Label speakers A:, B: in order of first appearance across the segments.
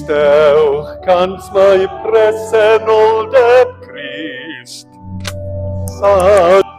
A: Eistewch cant mae presenoldeb Crist. A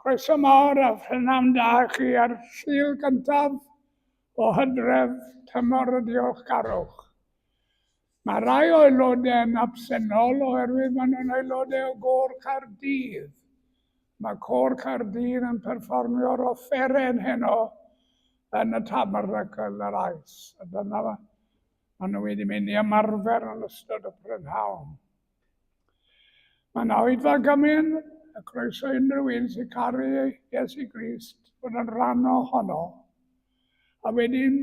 B: Croeso mawr a phrynhawn da chi ar Sul gyntaf o Hydref tymor y diolchgarwch. Mae rai o aelodau yn absennol oherwydd maen nhw'n aelodau o Gôr Caerdydd. Mae Côr Caerdydd yn perfformio'r offeren heno yn y Tabernacle yr Ais. A dyna maen nhw wedi mynd i ymarfer yn ystod y prynhawn. Mae yna oedfa gymun, y croeso unrhyw un sy'n caru Iesu Grist fod yn rhan ohono. A wedyn,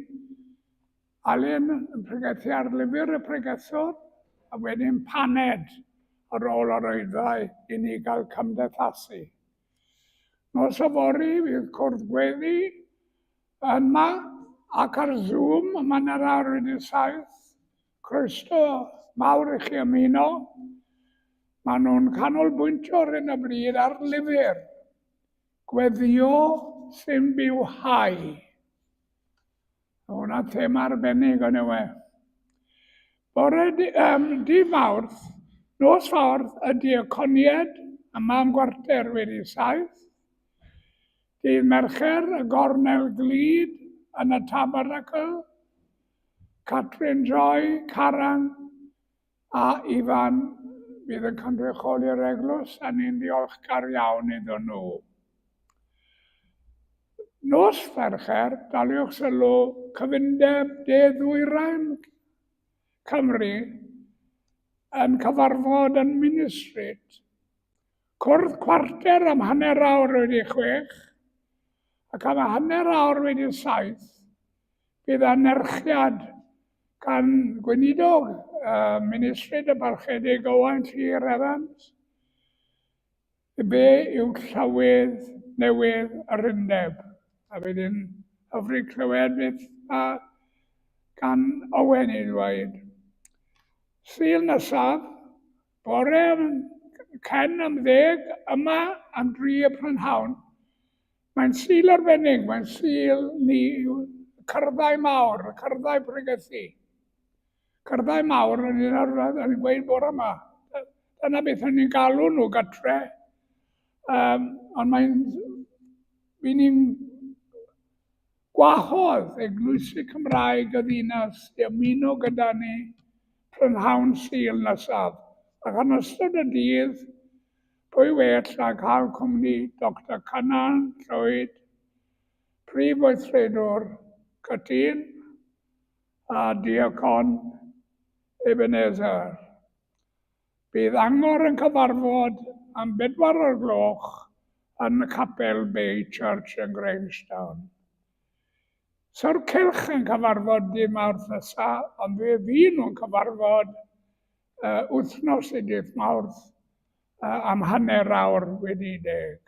B: Alun yn pregethu ar lyfr y pregethwr, a wedyn paned ar ôl yr oedfa i ni gael cymdeithasu. Nos yfory fydd cwrdd gweddi yma ac ar Zoom am hanner awr wedi saith. Croeso mawr i chi ymuno. Maen nhw'n canolbwyntio ar hyn o bryd ar lyfr Gweddio sy'n bywhau. Hwna thema arbennig o'n yw e. Bore um, di Mawrth, nos Fawrth y diaconiad yma am gwarter wedi saith. Dydd Mercher y gornel glyd yn y Tabernacle. Catrin Joy, Caran a Ifan fydd yn cynrychioli'r eglwys a ni'n ddiolchgar iawn iddyn nhw. Nos Fercher, daliwch sylw cyfundeb De Ddwyrain Cymru yn cyfarfod yn Minny Street. Cwrdd cwarter am hanner awr wedi chwech ac am hanner awr wedi saith Bydd anerchiad gan Gweinidog uh, Ministryd y Parchedig Owain Llyr Evans. Fe yw llywydd newydd yr undeb. A fydd hi'n hyfryd clywed beth mae gan Owen i ddweud. Sul nesaf, bore cen am ddeg, yma am dri y prynhawn, Mae'n Sul arbennig, mae'n Sul ni, y cyrddau mawr, y cyrddau pregethu. Cyrddau mawr, o'n i'n arfer, o'n i'n gweud bore yma. Dyna beth o'n i'n galw nhw gatre. Um, ond mae'n... Fi'n ni'n gwahodd eglwysi Cymraeg y ddinas i ymuno gyda ni prynhawn Sul nesaf. Ac yn ystod y dydd, Pwy well na cael cwmni Doctor Cynan Llwyd, Prif Weithredwr Cytûn a Diacon Ebenezer. Bydd Angor yn cyfarfod am bedwar o'r gloch yn Capel Bay Church yn Grangetown. So'r cylch yn cyfarfod dydd Mawrth nesa, ond fe fydd nhw'n cyfarfod uh, wythnos i dydd Mawrth uh, am hanner awr wedi deg.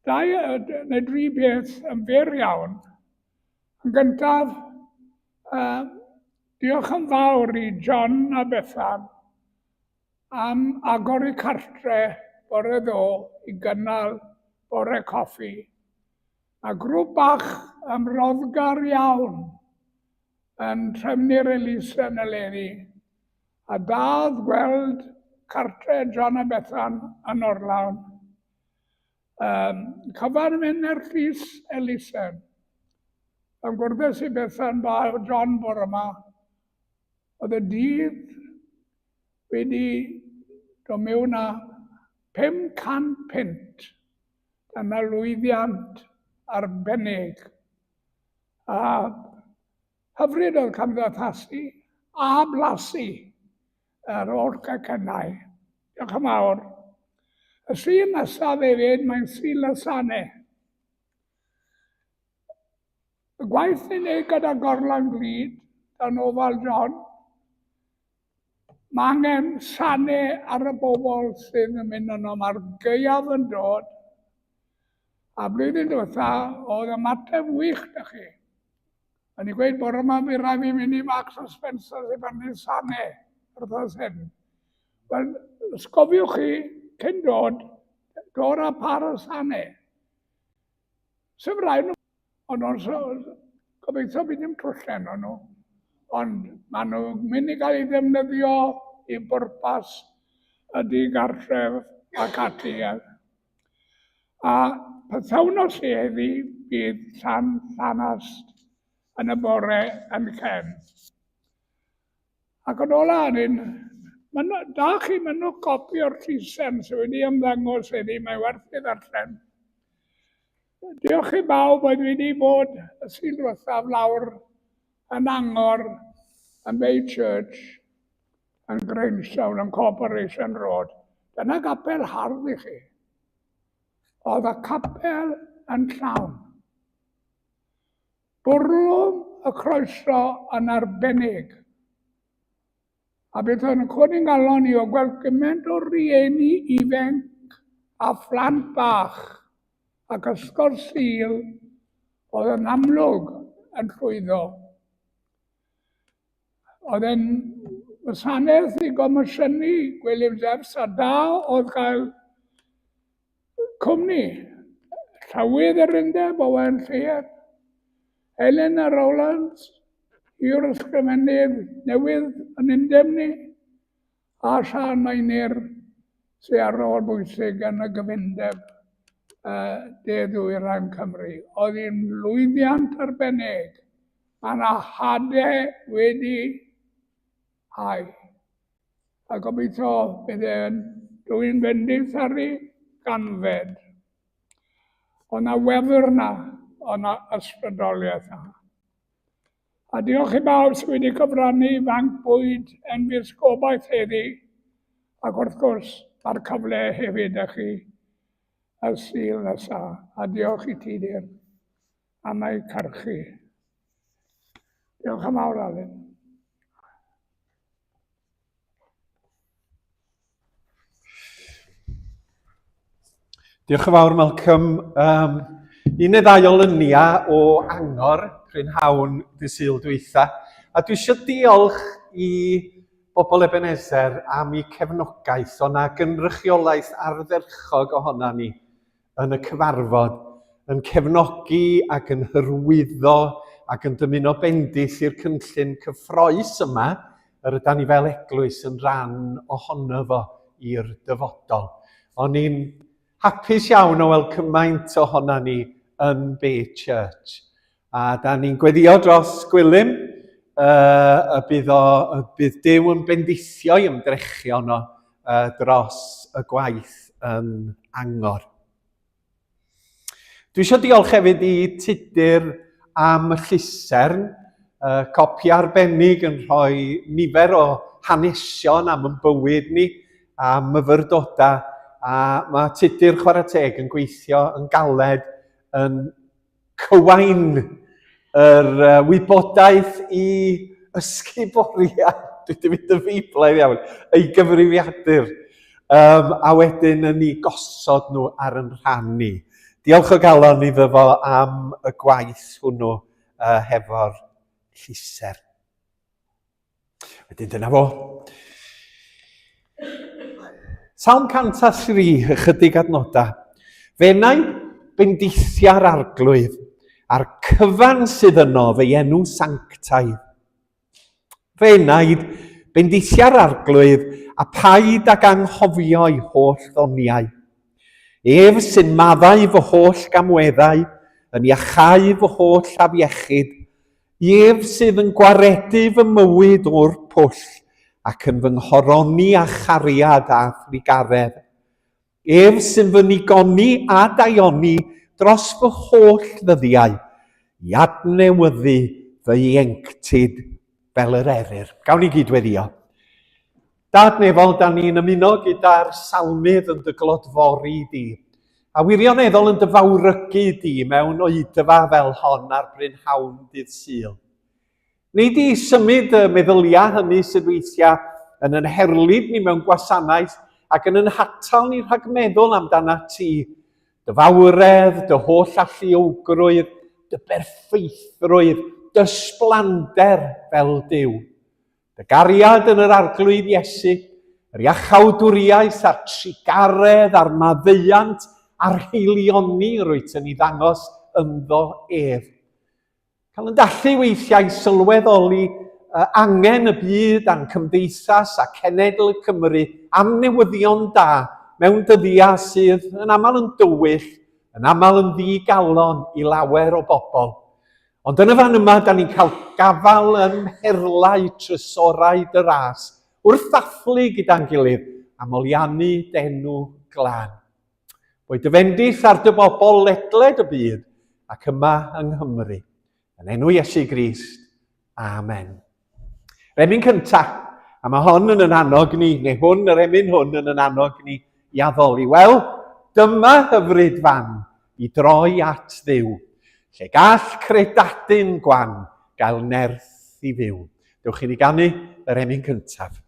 B: Dau neu dri beth yn fyr iawn. Yn gyntaf, uh, diolch yn fawr i John a Bethan am agor eu cartre bore ddo i gynnal bore coffi. A grŵp bach ymroddgar iawn yn trefnu'r elusen eleni, a da oedd gweld cartre John a Bethan yn orlawn. Um, cyfan yn mynd ar llys elusen. Yn gwrddus i Bethan ba John bore yma, oedd y dydd wedi dod mewn â 500 punt. Dyna lwyddiant arbennig. A hyfryd oedd cymdeithasu a blasu yr holl cacennau. Diolch yn fawr. Y Sul nesaf hefyd, mae'n Sul y Sane. Y gwaith ni'n neud gyda Gorlan Glyd, dan ofal John, mae angen sane ar y bobl sydd yn mynd yno. Mae'r gaeaf yn dod, a blwyddyn diwetha, oedd ymateb wych da chi. O'n i'n gweud bore yma, mi rai fi mynd i Marks and Spencer's i brynu sane yr wythnos hyn. Wel, os gofiwch chi, cyn dod, dod â par o sane. Sef rai nhw, ond os, gobeithio bydd dim twllen o'n nhw. Ond maen nhw'n mynd i gael ei ddefnyddio i bwrpas y digartref ac ati. A pythefnos i heddi bydd Llan Llanast yn y bore yn Cen. Ac yn ola, ni'n... Da chi mynnwch gopi o'r llysen sydd wedi ymddangos heddi, mae werth ei ddarllen. Diolch i bawb oedd wedi bod y Sul diwethaf lawr yn Angor yn Bay Church yn Grangetown yn Corporation Road. Dyna gapel hardd i chi. Oedd y capel yn llawn. Bwrlwm y croeso yn arbennig. A beth oedd yn codi'n galon i o gweld gymaint o rieni ifanc a phlant bach ac ysgol Sul oedd yn amlwg yn llwyddo. Oedd e'n wasanaeth i gomisiynu Gwilym Jeffs a da oedd cael cwmni. Llywydd yr Undeb, Owen Llyr, Elena Rowlands, yw'r ysgrifennydd newydd yn undeb ni, a Siân Meinir, sydd ar rôl bwysig yn y gyfundeb uh, De Ddwyrain Cymru. Oedd hi'n lwyddiant arbennig. Mae yna hade wedi hau. A gobeithio bydd e'n dwy'n fendith ar ei ganfed. Oedd na wefr na, oedd na ysbrydoliaeth na. A diolch i bawb sydd wedi cyfrannu i fanc bwyd Enfys Gobaith heddi, ac wrth gwrs, mae'r cyfle hefyd â chi y Sul nesaf. A diolch i ti, Dir, am eu cyrchu. Diolch yn fawr, Alun.
A: Diolch yn fawr, Malcolm. Um, un neu ddau o lyniau o angor prynhawn dy Sul dwytha. A dwi eisiau diolch i bobl Ebenezer am eu cefnogaeth. O na gynrychiolaeth ardderchog ohona ni yn y cyfarfod, yn cefnogi ac yn hyrwyddo ac yn dymuno bendith i'r cynllun cyffroes yma yr ydan ni fel eglwys yn rhan ohono fo i'r dyfodol. O'n i'n hapus iawn o weld cymaint ohona ni yn Bay Church. A da ni'n gweddio dros Gwilym, uh, y bydd, o, y bydd Duw yn bendithio i ymdrechion o uh, dros y gwaith yn angor. Dwi eisiau diolch hefyd i Tudur am y llusern, uh, copi arbennig yn rhoi nifer o hanesion am yn bywyd ni, a myfyrdodau, a mae Tudur chwarae teg yn gweithio yn galed yn cywain yr uh, wybodaeth i ysguboriau, dwi wedi mynd yn feiblaidd iawn, ei gyfrifiadur, um, a wedyn yn ei gosod nhw ar yn rhan ni. Diolch o galon iddo fo am y gwaith hwnnw uh, hefo'r lluser. Wedyn dyna fo. Salm 103, ychydig adnodau. Fe wnaeth bendithiau'r arglwydd a'r cyfan sydd yno fe'i enw sanctaidd. Fe wnaeth Bendithia'r Arglwydd, a paid ag anghofio'i holl ddoniau. Ef sy'n maddau fy holl gamweddau, yn iachau fy holl afiechyd. Ef sydd yn gwaredu fy mywyd o'r pwll, ac yn fy nghoroni â chariad a thrugaredd. Ef sy'n fy nigoni a daioni dros fy holl ddyddiau, i adnewyddu fy ieuenctid fel yr eryr. Gawn ni gyd weddio. Dad nefol, da ni'n ymuno gyda'r salmydd yn dy glodfori di, a wirioneddol yn dy fawrygu di mewn oedfa fel hon ar brynhawn dydd Sul. Nei di symud y meddyliau hynny sydd weithiau yn yn herlid ni mewn gwasanaeth ac yn yn hatal ni rhag meddwl amdanat ti, dy fawredd, dy holl alluogrwydd, dy berffeithrwydd, dy sblander fel Duw. Dy gariad yn yr Arglwydd Iesu, yr iachawdwriaeth a'r trugaredd a'r maddeuant a'r haelioni rwyt yn ei ddangos ynddo ef. Cael yn dallu weithiau sylweddoli angen y byd a'n cymdeithas a cenedl y Cymru am newyddion da mewn dyddiau sydd yn aml yn dywyll, yn aml yn ddi-galon i lawer o bobl. Ond yn y fan yma, da ni'n cael gafael ym mherlau trysorau dy ras wrth ddathlu gyda'n gilydd a moliannu d'enw glân. Boed dy fendith ar dy bobl ledled y byd ac yma yng Nghymru. Yn enw Iesu Grist. Amen. Yr emyn cyntaf, a mae hon yn yn annog ni, neu hwn, yr emyn hwn yn yn annog ni i addoli. Wel, dyma hyfryd fan i droi at Dduw, lle gall credadun gwan gael nerth i fyw. Dewch i ni ganu yr emyn cyntaf.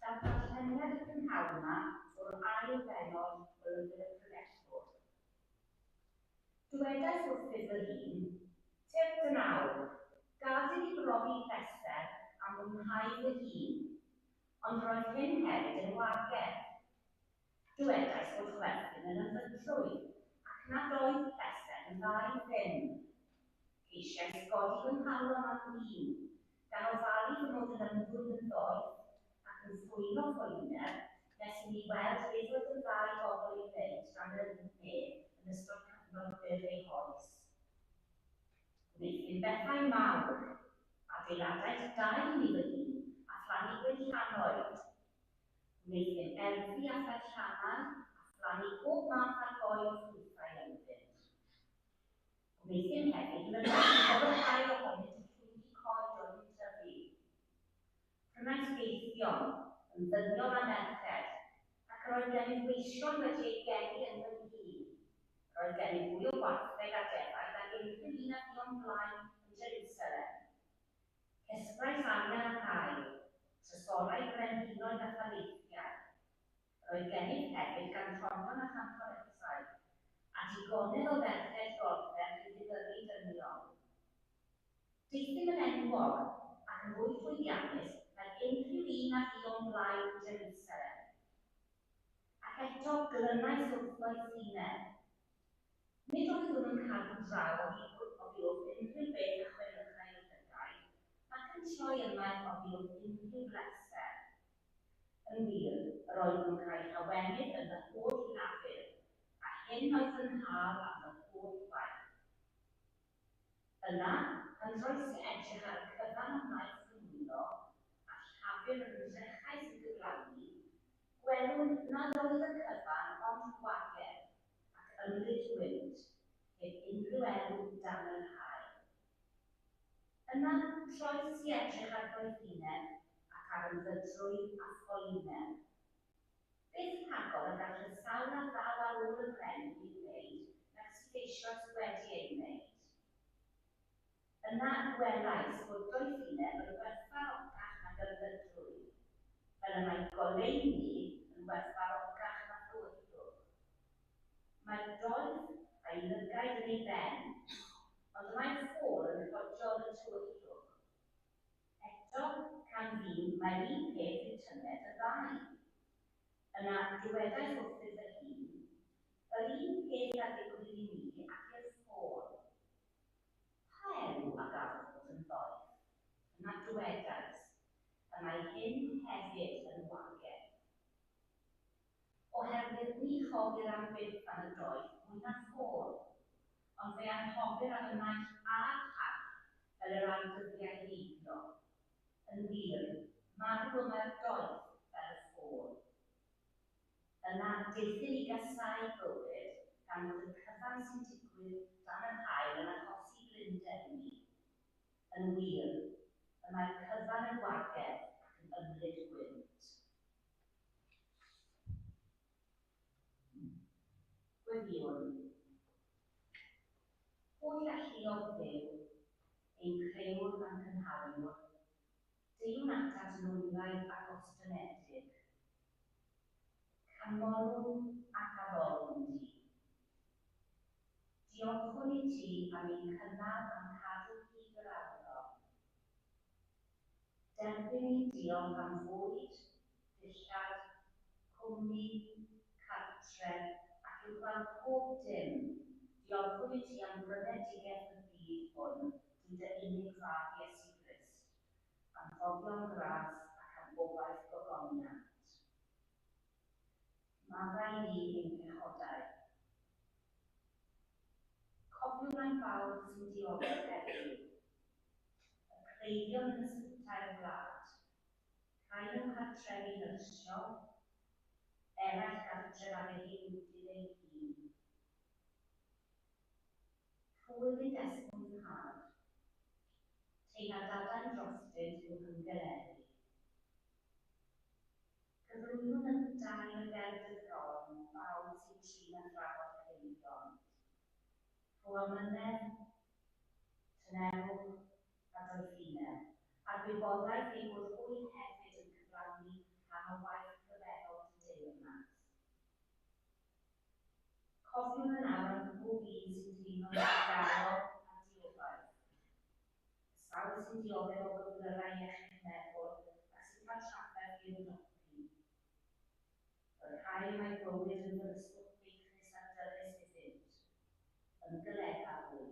C: Darlleniad y prynhawn yma o'r ail bennod o Lyfr y Pregethwyr. Dywedais wrthyf fy hun, 'Tyrd yn awr, gad i mi brofi pleser a mwynhau fy hun. Ond roedd hyn hefyd yn wagedd. Dywedais fod chwerthin yn ynfydrwydd, ac nad oedd pleser yn dda i ddim. Ceisiais godi fy nghalon â gwin, gan ofalu fy mod yn ymddwyn yn ddoeth ac yn ffrwyno ffolineb nes i mi weld beth oedd yn dda i bobl ei wneud dan y nef yn ystod cyfnod byr eu hoes. Gwneuthum bethau mawr, adeiladais dai i mi fy hun a phlannu gwinllannoedd. Gwneuthum erddi a pherllannau a phlannu pob math ar goed ffrwythau ynddynt. Gwneuthum hefyd lynnoedd o rhai ohonynt y llwyni coed oedd yn tyfu. Prynais geithion, yn ddynion a merched, ac yr oedd gennyf weision wedi eu geni yn fy nhŷ. Yr oedd gennyf fwy o wartheg a defaid nag unrhyw un a fu o'm blaen yn Jerusalem. Cesglais arian ac aur, trysorau brenhinoedd a thaleithiau. Yr oedd gennyf hefyd gantorion a chantorettau, a digonedd o ferched gorferch i ddifyrru dynion. Deuthum yn enwog, ac yn fwy llwyddiannus nag unrhyw un a fu o'm blaen yn Jerusalem. Ac eto glynais wrth ddoethineb. Nid oeddwn yn cadw draw oddi oddi wrth unrhyw beth a chwennychai fy llygaid, nac yn troi ymaith oddi wrth unrhyw bleser. Yn wir, yr oeddwn yn cael llawenydd yn fy holl lafur, a hyn oedd fy nhâl am fy holl waith. Yna, pan droes i edrych ar y cyfan a wnaeth fy nwylo, a llafur yr ymdrechais i'w gyflawni, gwelwn nad oedd y cyfan ond gwagedd ac ymlid gwynt, heb unrhyw elw dan yr haul. Yna, troes i edrych ar ddoethineb ac ar ynfydrwydd a ffolineb. Beth rhagor y gall y sawl a ddaw ar ôl y brenin ei wneud nag sydd eisoes wedi ei wneud? Yna gwelais fod doethineb yn werthfawrocach nag ynfydrwydd, fel y mae goleuni yn werthfawrocach na thywyllwch. Mae'r doeth a'i lygaid yn ei ben, ond y mae'r ffôl yn rhodio yn y tywyllwch. Eto, canfûm mai'r un peth yw tynged y ddau. Yna, dywedais wrthyf fy hun, Yr un peth a ddigwydd i mi ac i'r ffôl. Pa elw a gafodd fod yn ddoeth? Yna dywedais, Y mae hyn hefyd yn wagedd. Oherwydd ni chofir am byth am y doeth mwy na ffôl, ond fe anghofir am y naill a'r llall fel yr â'r dyddiau heibio. Yn wir, marw y mae'r doeth fel y ffôl. Yna, deuthum i gasáu bywyd, gan fod y cyfan sy'n digwydd dan yr haul yn achosi blinder i mi. Yn wir, y mae'r cyfan yn wagedd ac yn ymlid gwynt. Gweddïwn. Holl alluog Dduw, ein crëwr a'n cynhaliwr, deuwn atat yn wylaidd a gostyngedig. Canmolwn ac addolwn di. Diolchwn i ti am ein cynnal a'n cadw hyd yr awr hon. Derbyn ein diolch am fwyd, dillad, cwmni, cartref, ac uwchlaw pob dim, diolchwn i ti am brynedigaeth y byd hwn drwy dy unig Fab Iesu Grist, am foddion gras ac am obaith gogoniant. Maddau i ni ein pechodau. Cofiwn am bawb sy'n dioddef heddiw. Y cleifion yn ysbytai'r wlad, rhai mewn cartrefi nyrsio, eraill gartref ar eu haelwydydd eu hun. Rho iddynt esmwythâd. Teyrnadadan drostynt i'w hymgeleru. Cyflwynwn yntau y ger dy fron bawb sy'n trin a thrafod cleifion. Rho amynedd, tynerwch a doethineb, a'r wybodaeth eu bod hwy hefyd yn cyflawni rhan o waith rhyfeddol dy deyrnas. Cofiwn yn awr am bob bob un sy'n teimlo'n ddigalon a diobaith. Y sawl sy'n dioddef o gyflyrau iechyd meddwl ac sy'n cael trafferth i ymdopi. Y rhai y mae bywyd yn ddyryswch beichus a dyrys iddynt, ymgyledda hwy.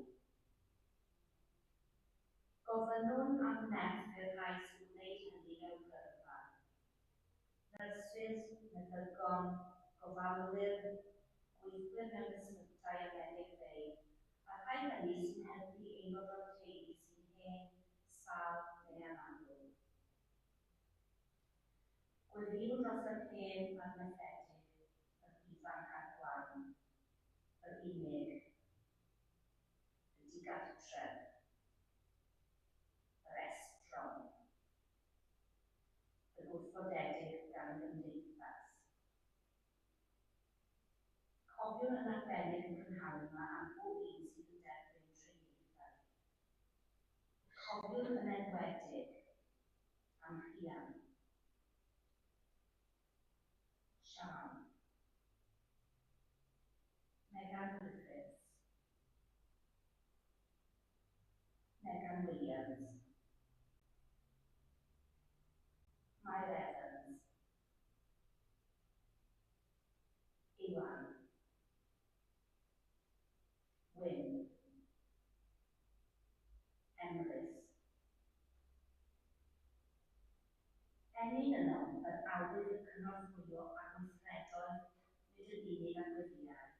C: Gofynnwn am nerth i'r rhai sy'n gwneud hynny mewn gyrfa. Nyrsys, meddygon, gofalwyr, gweithwyr mewn ysbytai a meddygfeydd, a'r rhai hynny sy'n helpu aelod o'r teulu sy'n hen, sâl neu anabl. Gweddïwn dros yr hen a'r methedig, yr ifanc a'r gwan, yr unig, y digartref, yr estron, y gwrthodedig gan gymdeithas. Cofiwn yn arbennig y prynhawn yma am bob un sydd yn derbyn triniaethau. Cofiwn yn enwedig am Rhian. Siân. Megan Griffiths. Megan Williams. Mair Evans. Iwan. Wyn. Emrys. Ennyn ynom yr awydd i'w cynorthwyo â gweithredoedd nid yn unig â gweddïau.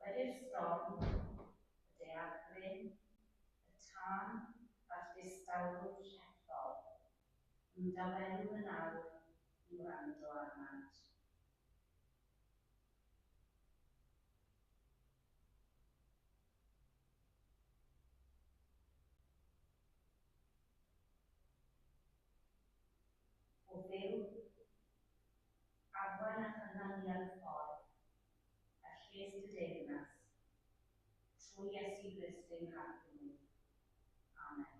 C: Wedi'r storm, y daeargryn, y tân a'r distawrwydd llethol, ymdawelwn yn awr i wrando arnant. O Dduw, arwain a chynnal ni ar y ffordd, er lles dy deyrnas, trwy Iesu Grist ein Harglwydd. Amen.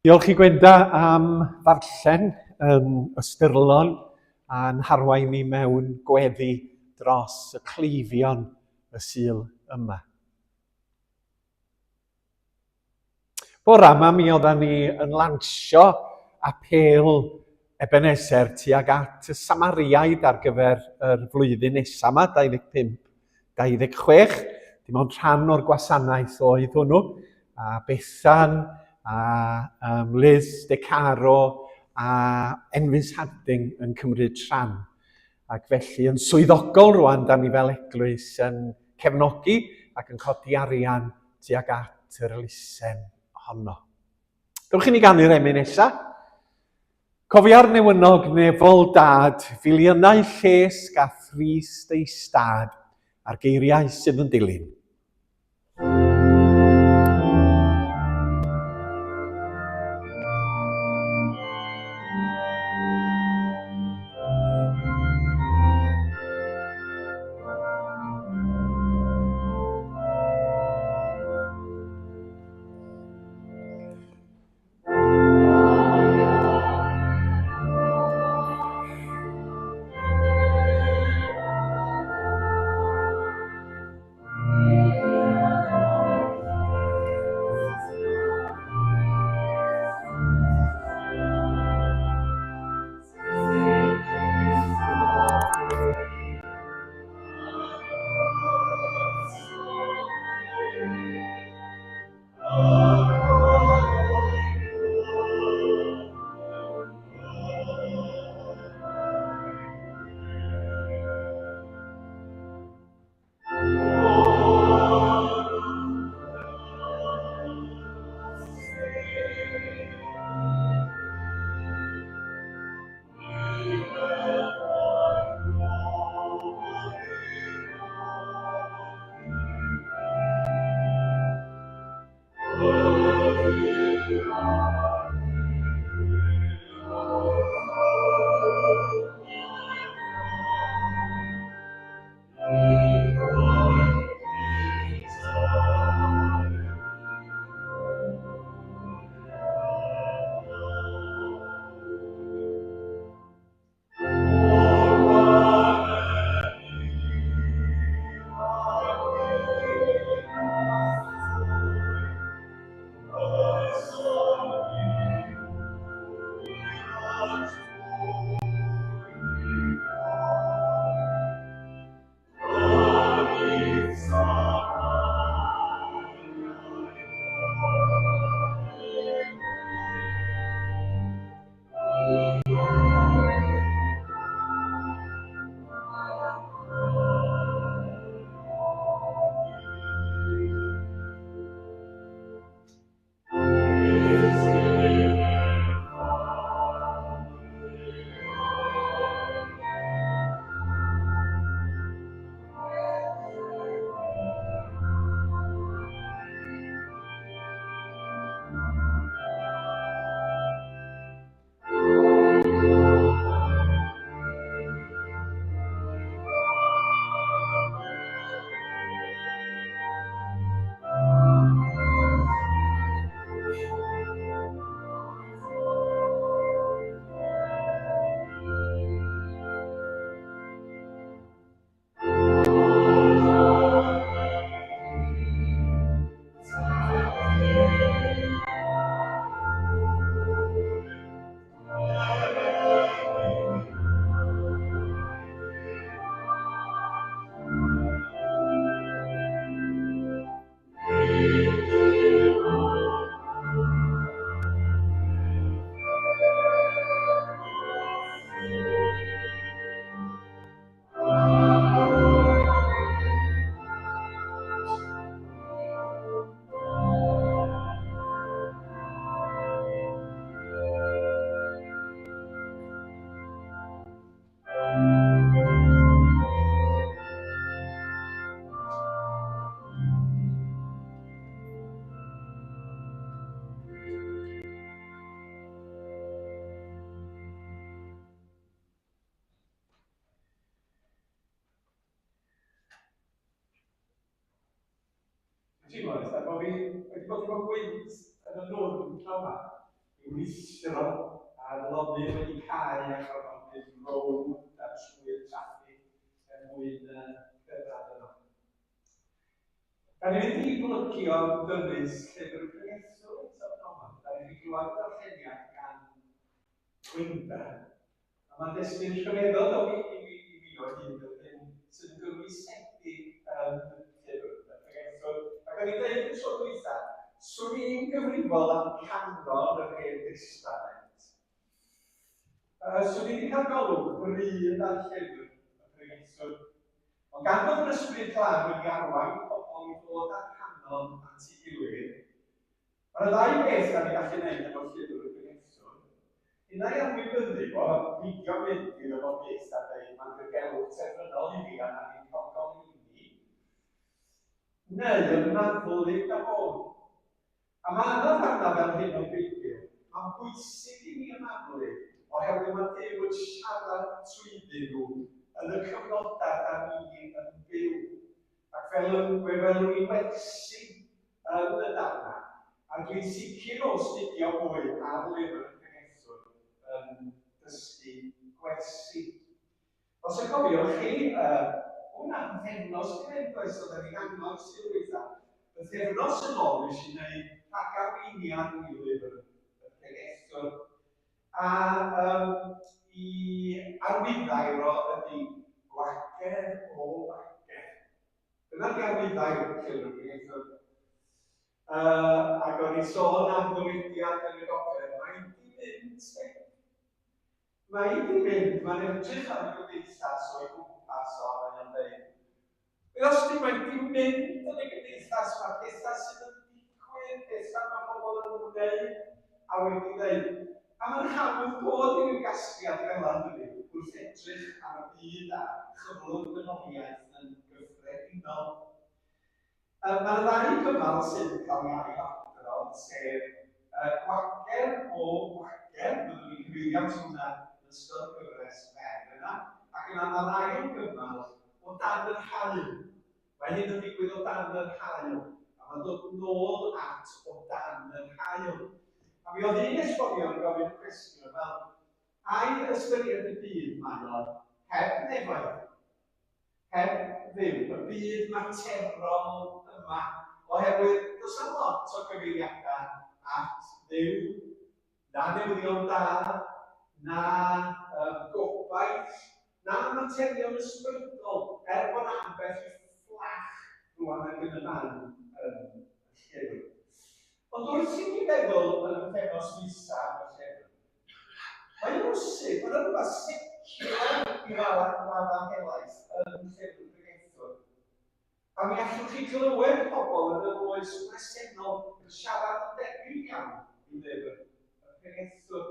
A: Diolch i Gwenda am ddarllen yn ystyrlon a'n harwain ni mewn gweddi dros y cleifion y Sul yma. Bora yma mi oeddan ni yn lansio apêl Ebenezer tuag at y Samariaid ar gyfer yr flwyddyn nesaf yma, 25, 26. Dim ond rhan o'r gwasanaeth oedd hwnnw. A Bethan, a um, Liz De Caro, a Enfys Harding yn cymryd rhan. Ac felly yn swyddogol rwan, da ni fel eglwys yn cefnogi ac yn codi arian tuag at yr elusen honno. Dewch i ni ganu'r emyn nesa. Cofia'r newynog nefol dad, filiynau llesg a thrist ei stad, a'r geiriau sydd yn dilyn. Dwi'n teimlo, Esther, bod fi wedi bod efo gwynt yn y nwrn pnawn 'ma. I'w rhuthro a'r lonydd wedi cau ac roedd o'n mynd rownd a trwy'r traffig er mwyn cyrraedd yno. Da ni'n mynd i blygio dyrys llyfr y pregethwr eto pnawn 'ma. Da ni wedi clywed y darlleniad gan Gwenda, a mae'n destun rhyfeddol o i, i, i, i fi o hyd yr hyn sydd yn gynwysedig yn llyfr y pregethwr. Ac o'n i'n dweud y tro dwytha, swn i'n gyfrifol am canon yr Hen Destament. Swn i wedi cael golwg bryd ar llyfr y pregethwr. Ond gan fod yr Ysbryd Glân wedi arwain pobl i ddod â'r canon at ei gilydd, Mae 'na ddau beth da ni'n gallu neud efo llyfr y pregethwr. Un ai anwybyddu fo, a peidio mynd iddo fo byth a deud mae'n ddirgelwch terfynol i fi a na ni'n cael goleuni, neu ymaflyd â fo. A mae yna ddarnau fel hyn o'r Beibl. Mae'n bwysig i ni ymaflyd oherwydd mae Duw yn siarad trwyddyn nhw yn y cyfnodau da ni yn byw. Ac fel y fe welwn ni wersi yn y darnau, a dwi'n sicr o astudio mwy ar lyfr y pregethwr yn dysgu gwersi. Os y cofiwch chi, uh, hwnna pythefnos di fynd does, oedden ni'n angor Sul dwytha. Pythefnos yn ôl nes i wneud rhagarweiniad i lyfr y pregethwr. A um, i arwyddair o ydy gwagedd o wagedd. Dyna di arwyddair llyfr y pregethwr. Ac o'n i sôn am ddywediad yn y gogledd, mae di mynd, de. Mae di mynd, mae'n edrych ar y gymdeithas o'i gwmpas o, mae'n o'n dweud, Os di mae di mynd yn y gymdeithas, mae pethau sydd yn digwydd, pethau mae pobl yn wneud a wedi dweud. A mae'n hawdd dod i ryw gasgliad fel yna, dydy, wrth edrych ar y byd a chyflwr dynoliaeth yn gyffredinol. Mae yna ddau gymal sydd yn cael ei ailadrodd, sef gwager o wager, byddwn ni'n cyfeirio at hwnna yn ystod y gyfres fer yna, ac yna mae'r ail gymal o dan yr haul. Mae hyn yn digwydd o dan yr haul, a mae'n dod nôl at o dan yr haul. A mi oedd un esbonio yn gofyn y cwestiwn fel, ai ystyried y byd mae o heb nefoedd? Heb Dduw, y byd materol yma, oherwydd does 'na'm lot o gyfeiriadau at Dduw, na newyddion da, na um, gobaith, na materion ysbrydol, er bod 'na ambell i fflach rwan ac yn y man yn y llyfr. Ond wrth i mi feddwl yn y pythefnos nesa am y llyfr, Mae'n bosib bod yna rhywbeth seciwlar i raddau helaeth yn llyfr y pregethwr. A mi allwch chi glywed pobl yn yr oes bresennol yn siarad yn debyg iawn i lyfr y pregethwr.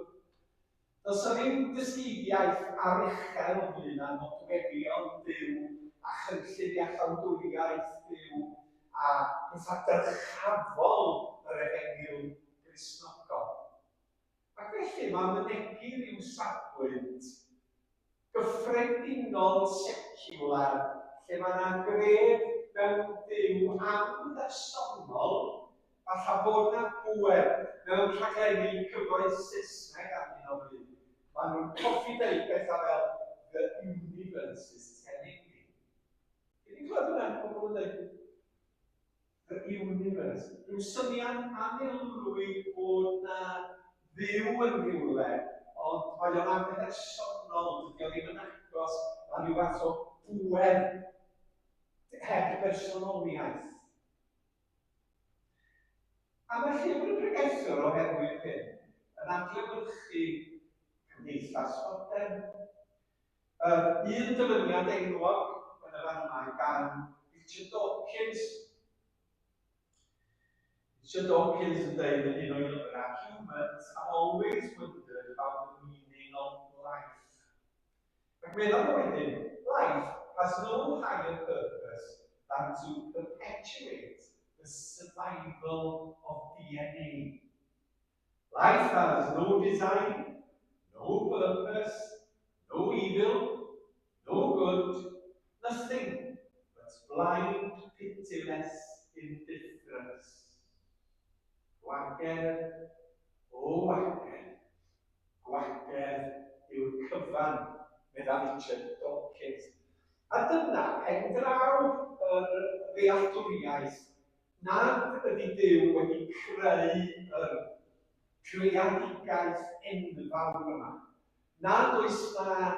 A: Does yna ddim dysgeidiaeth aruchel ynglyn â nodweddion Duw a chynllun iachawdwriaeth Duw a pethau dyrchafol yr Efengyl Gristnogol. Ac felly mae'n mynegi rhyw safbwynt gyffredinol seciwlar lle mae yna gred mewn Duw amhersonol, falle bod yna bŵer mewn rhaglenni cyfoes Saesneg ar hyn o bryd. Maen nhw'n hoffi deud pethau fel 'the universe is telling me'. Chi 'di clywed hwnna, pobl yn dweud? The universe. Rhyw syniad anelrwydd bod 'na Dduw yn rhywle, ond mae o'n amhersonol, dydy o ddim yn agos, mae rhyw fath o bŵer heb bersonoliaeth. A mae llyfr y pregethwr oherwydd hyn yn adlewyrchu cymdeithas fodern. Yr un dyfyniad enwog yn y fan yma gan Richard Dawkins. Richard Dawkins yn dweud yn un o'i lyfrau, Humans have always wondered about the meaning of life. Ac meddwl nhw wedyn, life has no higher purpose than to perpetuate the survival of DNA. Life has no design, no purpose, no evil, no good, nothing but blind, pitiless indifference. Gwager, o wager. cyfan, meddai Richard Dawkins. A dyna pen draw yr ddealltwriaeth nad ydy Duw wedi creu yr greadigaeth enfawr yma, nad oes 'na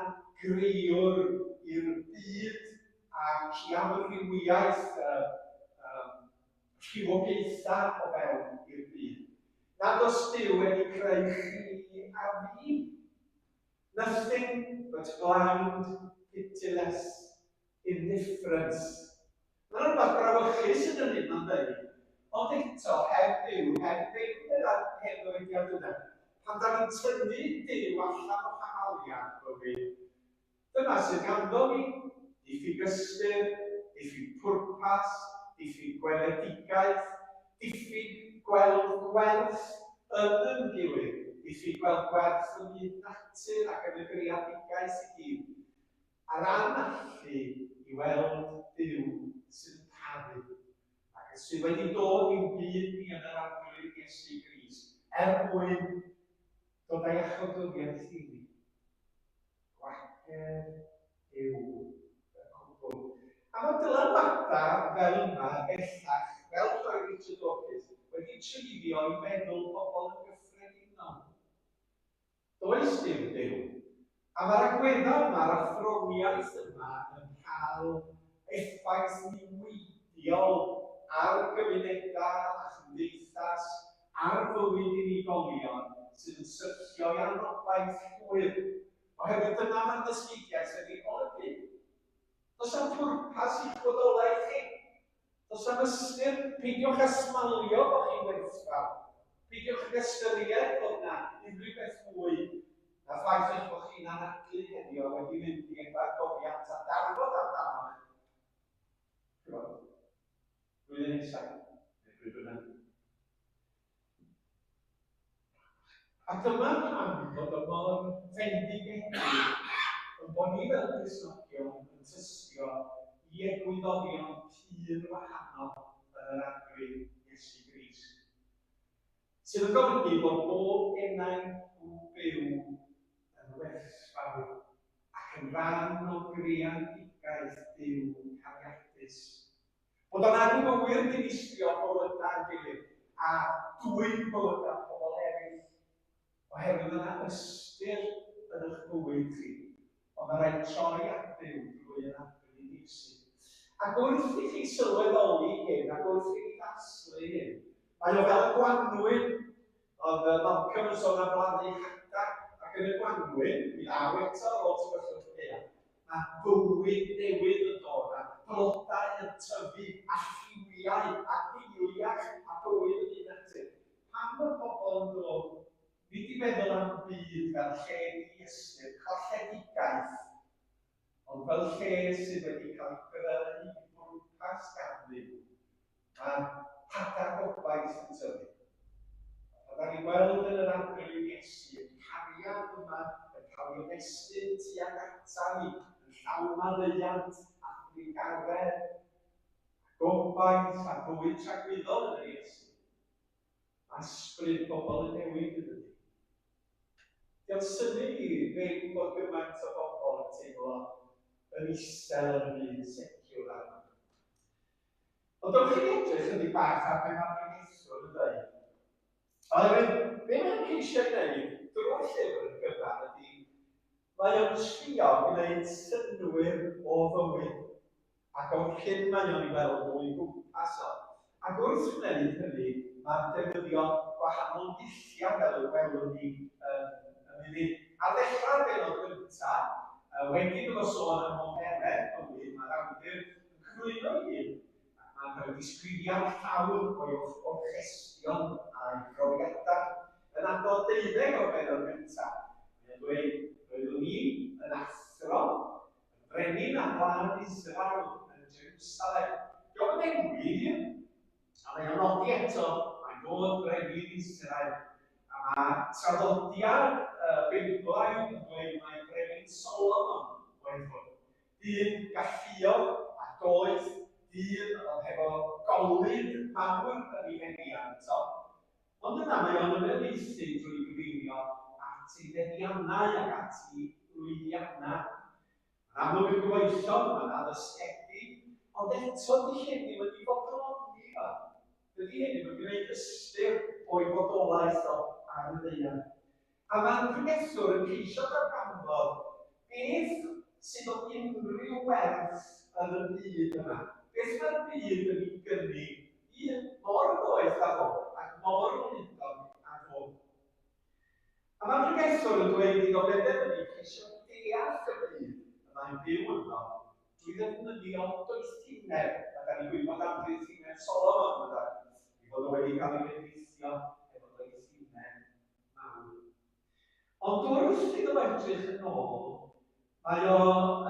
A: grëwr i'r byd ac i amrywiaeth y rhywogaethau o fewn i'r byd, nad oes Duw wedi creu chi a fi. Nothing but bland, pitiless indifference. Mae 'na rhywbeth brawychus yn yr hyn mae'n dweud, ond eto, heb Dduw, heb ddim meddai'r hen ddywediad yna, pan da ni'n tynnu Duw allan o hafaliad bywyd, dyma sydd ganddo ni, diffyg ystyr, diffyg pwrpas, diffyg gweledigaeth, diffyg gweld gwerth yn yn gilydd, diffyg gweld gwerth ym myd natur ac yn y greadigaeth i gyd, a'r anallu i weld Duw sydd yn caru ac sydd wedi dod i'n byd ni yn yr Arglwydd Iesu Grist er mwyn dod â iachawdwriaeth i ni. Gwagedd yw y cwbl. A mae dylanwadau fel yma bellach, fel rhai Richard Dawkins, wedi treiddio i feddwl pobl yn gyffredinol. Does dim Duw. A mae'r agweddau yma, yr athroniaeth yma yn cael effaith niweidiol ar gymunedau a chymdeithas, ar fywyd unigolion sydd yn syrthio i anobaith llwyr, oherwydd dyna mae'r ddysgeidiaeth yn ei olygu. Does na'm pwrpas i'ch bodolaeth chi. Does na'm ystyr, peidiwch â smalio bod chi'n werthfawr. Peidiwch ag ystyried bod 'na unrhyw beth mwy na'r ffaith eich bod chi'n anadlu heddiw a wedi mynd i ebargofiant a darfod amdanoch. Chimod, blwyddyn nesaf, neu pryd bynnag. A dyma pam fod o mor fendigedig ein bod ni fel Cristnogion yn tystio i egwyddorion pur wahanol yn yr Arglwydd Iesu Grist, sydd yn golygu bod bob enaid byw yn werthfawr ac yn rhan o greadigaeth Duw cariadus. Bod o'n anghywir dinistrio bywydau'n gilydd a dwyn bywydau pobl eraill, oherwydd mae yna ystyr yn eich bywyd chi, ond mae rhaid troi at Dduw drwy yr Arglwydd Iesu. Ac wrth i chi sylweddoli hyn, ac wrth i ni ddathlu hyn, mae o fel y gwanwyn. Oedd Malcolm yn sôn am blannu hadau, ac yn y gwanwyn, mi ddaw eto ar ôl tywyllwch gaeaf, Mae bywyd newydd yn dod, a blodau yn tyfu, a lliwiau, a deiliach, a bywyd yn un natur. Pam bod pobl yn dod, nid i feddwl am y byd fel lle diystyr, colledigaeth, ond fel lle sydd wedi cael ei greu i bwrpas gan Dduw. Mae hadau gobaith yn tyfu. A pan da ni'n gweld yn yr Arglwydd Iesu y cariad yma yn cael ei ymestyn tuag ata ni, yn llawn maddeuant a thrugaredd, a gobaith a bywyd tragwyddol yn yr Iesu, mae ysbryd pobl yn newid yn dydy. Dio'n synnu i ddim bod gymaint o bobl yn teimlo yn isel yn y byd seciwlar yma. Ond dewch i ni edrych chydig bach ar be mae'r pregethwr yn dweud. Oherwydd, be mae'n ceisio gwneud drwy'r llyfr yn gyfan ydy, mae o'n trio gwneud synnwyr o fywyd ac o'r hyn mae o'n ei weld o'i gwmpas o. Ac wrth wneud hynny, mae'n defnyddio gwahanol ddulliau fel y gwelwn ni yn y munud. Ar ddechrau'r bennod gyntaf, wedi iddo fo sôn am oferedd bywyd, mae'r awdur yn cyflwyno ei hun, ac mae'n rhoi disgrifiad llawn o'i orchestion a'i brofiadau. Yn adnod deuddeg o'r bennod gyntaf, mae'n dweud, Roeddwn i yn athro, yn frenin ar wlad Israel yn Jerusalem. Dio'm yn enwi ei hun, a mae o'n nodi eto mai fod brenin Israel. A mae traddodiad y Beiblaidd yn dweud mai brenin Solomon oedd hwn. Dyn galluog a doeth, dyn oedd hefo golud mawr yn ei feddiant o. Ond yna mae o'n ymhelaethu drwy gyfeirio at ei feddiannau ac at ei lwyddiannau. Mae'n amlwg yn gyfoethog, mae'n addysgedig, ond eto di hyn ddim yn ei fodloni fo. Dydy hyn ddim yn gwneud ystyr o'i fodolaeth o ar y ddaear. A mae'r pregethwr yn ceisio darganfod beth sydd o unrhyw werth yn y byd yma. Beth mae'r byd yn ei gynnig i un mor ddoeth â fo ac mor wlidog â fo. A mae'r pregethwr yn dweud iddo benderfynu ceisio deall y byd y mae'n byw ynddo drwy ddefnyddio doethineb. A da ni'n gwybod am doethineb Solomon, dydan? Ei fod o wedi cael ei fendithio efo doethineb mawr. Ond wrth iddo fo edrych yn ôl, mae o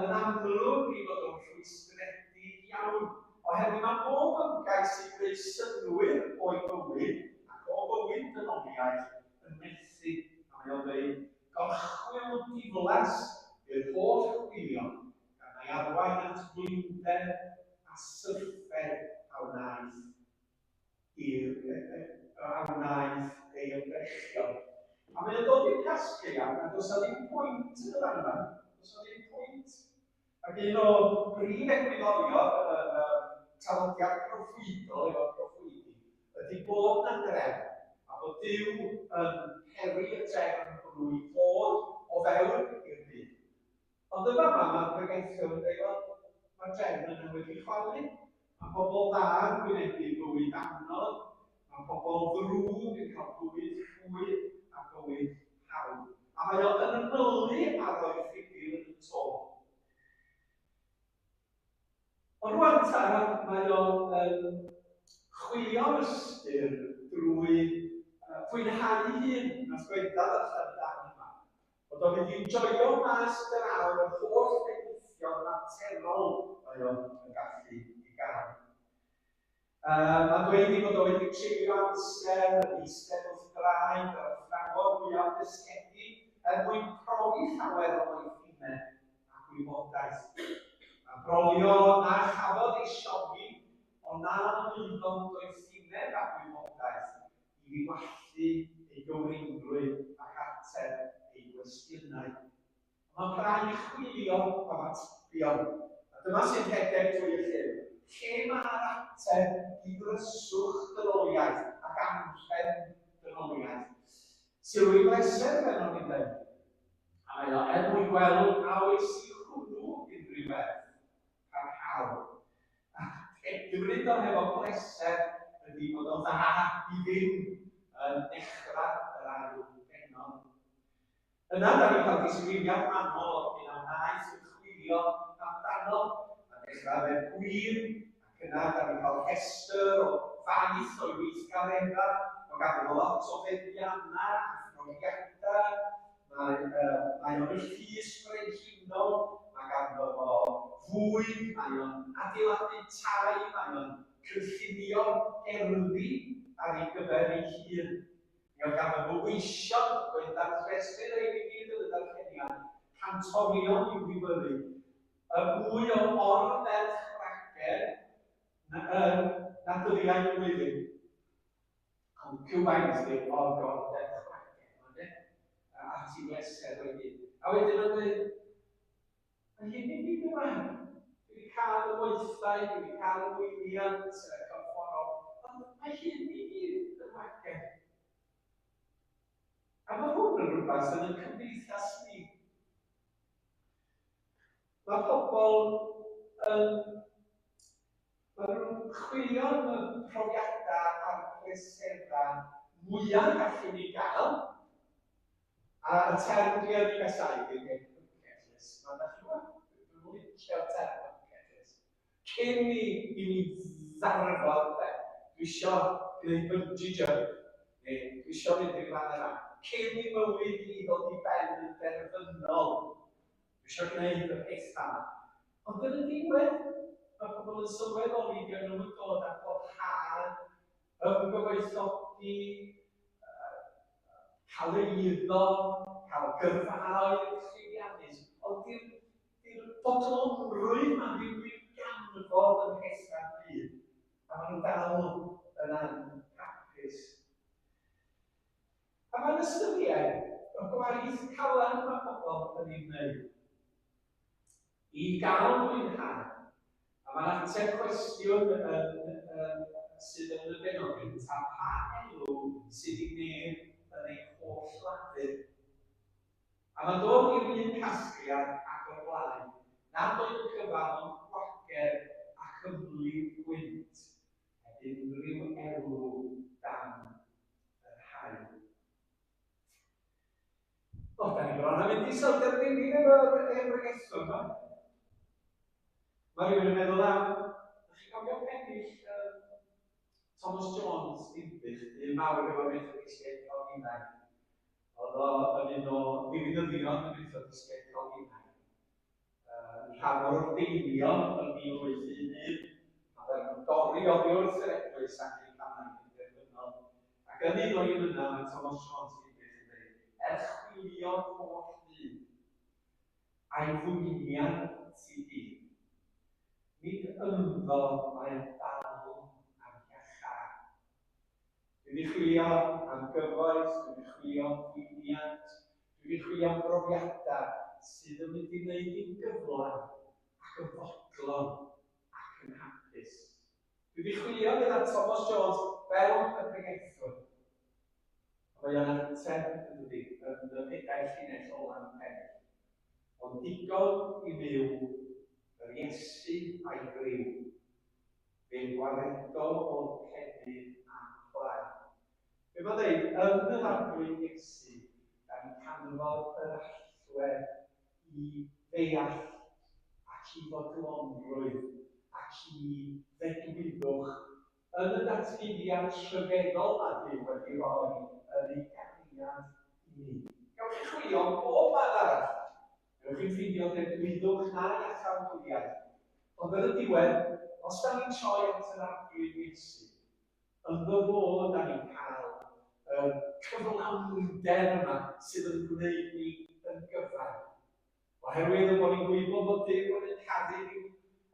A: yn amlwg ei fod o'n rhwystredig iawn, oherwydd mae bob ymgais i greu synnwyr o'i fywyd ac o fywyd dynoliaeth yn methu, a mae o'n dweud, gorchwyl diflas i'r holl chwilio, gan mai arwain at flinder a syrffed a wnaeth. i'r a wnaeth ei ymdrechion. A mae o'n dod i'r casgliad nad oes 'na ddim pwynt yn y fan yma. Does 'na ddim pwynt. Ac un o brif egwyddorion y, y traddodiad proffwydol efo'r proffwydi ydy bod 'na drefn, a bod Duw yn peri y drefn hwnnw i fod o fewn i'r byd. Ond yn fama mae'r pregethwr yn dweud, wel, mae'r drefn yna wedi chwalu. Mae pobl dda yn gwynebu bywyd anodd, mae pobl ddrwg yn cael bywyd rhwydd a bywyd hawdd. A mae o yn ymylu ar roi ffigur yn y to. Ond rwan ta, mae o yn chwilio am ystyr drwy fwynhau ei hun. Nath Gwenda ddarllen y darn yma. Bod o'n mynd i joio mas draw yr holl bendithion materol mae o'n yn gallu ei gael. Mae'n dweud ei fod o wedi treulio amser yn eistedd wrth draed yr athrawon mwyaf dysgedig er mwyn profi llawer o ddoethineb a gwybodaeth. Mae'n brolio na chafodd ei siomi, ond na lwyddodd doethineb a gwybodaeth i ddiwallu ei gywreinrwydd ac ateb ei gwestiynau. Mae'n braidd chwilio am atebion, a dyma sy'n rhedeg drwy y llyfr. Lle mae'r ateb i ddryswch dynoliaeth ac anrhefn dynoliaeth? Sylw i bleser, fel o'n i'n dweud. A mae o er mwyn gweld a oes i hwnnw unrhyw werth parhaol. A dedfryd o hefo bleser ydy bod o'n dda i ddim yn dechrau yr ail bennod. Yna, da ni'n cael disgrifiad manwl o'r hyn a wnaeth yn chwilio amdano, a dechrau yfed gwin, ac yna da ni'n cael rhestr o faith o'i weithgareddau, mae ganddo fo lot o feddiannau a phrofiadau, mae, uh, mae o'n y llys brenhinol, mae ganddo fo fwyd, mae o'n adeiladu tai, mae o'n cynllunio gerddi ar ei gyfer ei hun. Mi oedd ganddo fo weision, roedd yn darllesydd rhein i gyd yn y darlleniad, cantorion i'w ddifyrru, y mwy o or-ferch ragedd na, uh, na dyddiau y flwyddyn. Concubines neu or-gorferch ragedd, mae'n de? At i bleser o'i hun. A wedyn mae'n dweud, mae hyn i gyd yma. Dwi wedi cael y moethau, dwi wedi cael y mwyniant corfforol, ond mae hyn i gyd yn wagedd. A mae hwn yn rhywbeth yn y cymdeithas ni. Mae pobl yn... Mae nhw'n chwilio am y profiadau a'r pleserau mwyaf gallwn ni gael. A y term dwi yn ei gasau ydy'r gair bucket list. Mae da chi'n gwybod? Dwi'n licio'r term bucket list. Cyn i, i mi ddarfod, de, dwi isio gwneud bungee jump, neu dwi isio mynd i'r fan yna. Cyn i mywyd i ddod i ben yn derfynol, Dwi eisiau gwneud y pethau yma. Ond yn y diwedd, mae pobl yn sylweddoli dyn nhw'n dod â boddhad, ymgyfoethogi, cael ei iddo, cael gyrfaoedd llwyddiannus, ond di'r di bodlonrwydd ma ddim wir ganfod ym mhethau'r byd, a maen nhw dal yn anhapus. A mae'n ystyried Y gwaith caled mae pobl yn ei wneud i gael mwynhad. A mae'n ateb cwestiwn yn, yn, sydd yn y bennod gyntaf, pa elw sydd i neb yn ei holl lafur? A mae'n dod i'r un casgliad ag o'r blaen, nad oedd y cyfan ond gwager ac ymlid gwynt, heb unrhyw elw dan yr haul. O, da ni bron a mynd i sylder dilyn efo'r hen bregethwr yma. Mae rhywun yn meddwl am, ydych chi'n cofio pennill um, Thomas Jones, Dinbych, un mawr efo'r Methodistiaid Calfinaidd. Oedd o yn un o ddiwinyddion y Methodistiaid Calfinaidd. Yn rhan o'r ordeinio yn 1811, a ddaru nhw dorri oddi wrth yr eglwys Anglicanaidd yn derfynol. Ac yn un o'i emynau mae Thomas Jones Dinbych yn dweud, Er chwilio'r holl fyd, a'i fwyniant i gyd, nid ynddo mae'r balm a'r iachâd. Dwi 'di chwilio am gyfoeth, dwi 'di chwilio am fwyniant, dwi 'di chwilio am brofiadau sydd yn mynd i wneud i'n gyflawn ac yn fodlon ac yn hapus. Dwi 'di chwilio, meddai Thomas Jones, fel y pregethwr. A mae o'n ateb, yn dydi, yn y pedair llinell ola'n pennill. Ond digon i fyw yr Iesu a'i griw. Fe'n gwaredo o'n cennin a'n plaen. Be mae'n dweud, yn yr Arglwydd Iesu, da ni'n canfod yr allwedd i ddeall ac i fodlonrwydd ac i ddedwyddwch yn y datguddiad rhyfeddol mae Duw wedi rhoi yn ei gariad i ni. Gewch chi chwilio am bob man arall. Newch chi'n ffeindio dedwyddwch na iachawdwriaeth. Ond yn y diwedd, os da ni'n troi at yr Arglwydd Iesu, ynddo fo da ni'n cael y cyflawnder yma sydd yn gwneud ni yn gyfan. Oherwydd y bod ni'n gwybod bod Duw yn ein caru ni,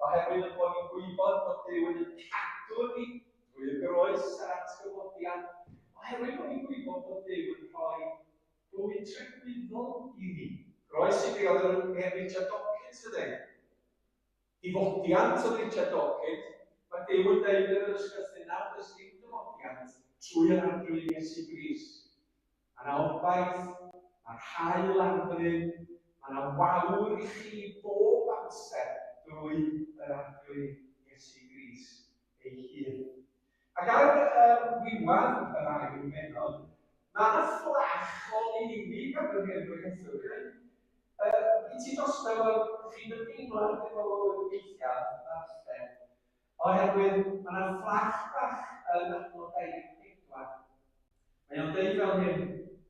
A: oherwydd y bod ni'n gwybod bod Duw yn ein cadw ni drwy y groes a'r atgyfodiad, oherwydd bod ni'n gwybod bod Duw yn rhoi bywyd tragwyddol i ni. Groes i be oedd yr hen Richard Dawkins yn dweud. Difodiant oedd Richard Dawkins. Mae Duw yn dweud yn yr ysgrythur nawr does dim dyfodiant trwy yr Arglwydd Iesu Grist. Mae yna obaith, mae'r haul ar fryn, mae yna wawr i chi bob amser drwy yr Arglwydd Iesu Grist ei hun. Ac ar ddiwedd yr ail bennod, mae yna fflach o oleuni gan yr hen bregethwr. I ti drosto efo chi'n y deimlad efo weithiau ddarllen, oherwydd mae yna fflach bach yn adnod 24. Mae o'n dweud fel hyn,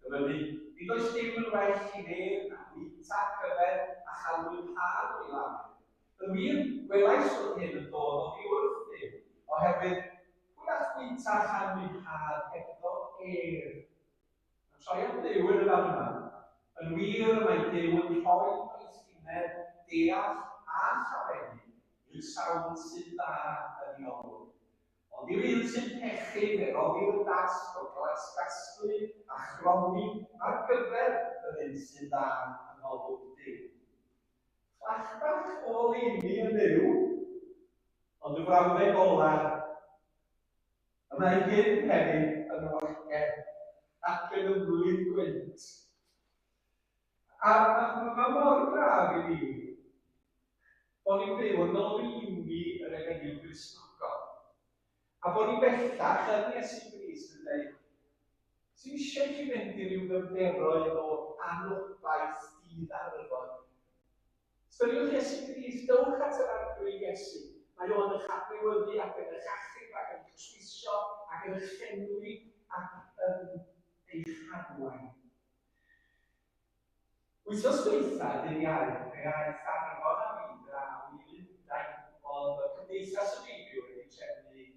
A: dyfynnu, nid oes dim yn well i neb na bwyta, cyfer a chael mwynhad o'i lafur. Yn wir, gwelais fod hyn yn dod oddi wrth Dduw, oherwydd pwy all fwyta a chael mwynhad hebddo ef? Mae'n troi at Dduw yn y fan yma. Yn wir, mae Duw yn rhoi doethineb, deall a llawenydd i'r sawl sydd dda yn ei olwg. Ond i'r un sy'n pechu, fe roddir y dasg o glasgasglu a chronni ar gyfer yr un sydd dda yng ngolwg Duw. Fflach bach o oleuni yn Nuw, ond y frawddeg ola, y mae hyn hefyd yn waced ac yn ymlid gwynt. A mae ma mor braf i ni bod ni'n byw yng ngoleuni yr Efengyl Gristnogol. A bod ni bellach yn Iesu Grist yn dweud, sy'n eisiau i chi fynd i ryw ddyfnderoedd o anobaith di-ddarfod. Ystyriwch Iesu Grist, dewch at yr Arglwydd Iesu. Mae o'n eich adnewyddu ac yn eich achub ac yn eich trwsio ac yn eich llenwi ac yn eich harwain. Wythnos dwytha, dydd Iau, fe aeth Arfon a fi draw i Lundain. Oedd y Cymdeithas y Beibl wedi trefnu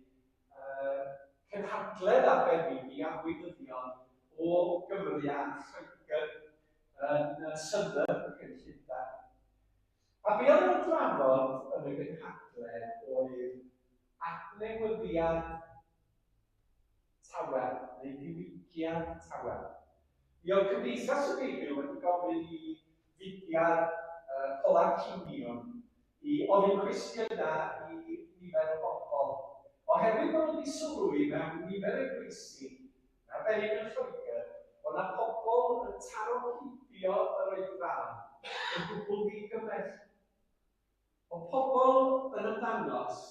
A: uh, cynhadledd arbennig i arweinyddion o Gymru a Lloegr yn Southwark yn Llundain. A be oedd yn drafod yn y gynhadledd oedd adnewyddiad tawel neu ddiwygiad tawel. Mi oedd Cymdeithas y Beibl wedi gofyn i fudiad Polar Cinion i ofyn cwestiynau i nifer o bobl, oherwydd bod nhw wedi sylwi mewn nifer o eglwysi, yn arbennig yn Lloegr, bod 'na pobl yn taro heibio yr oedfaon yn gwbl ddigymell. Oedd pobl yn ymddangos,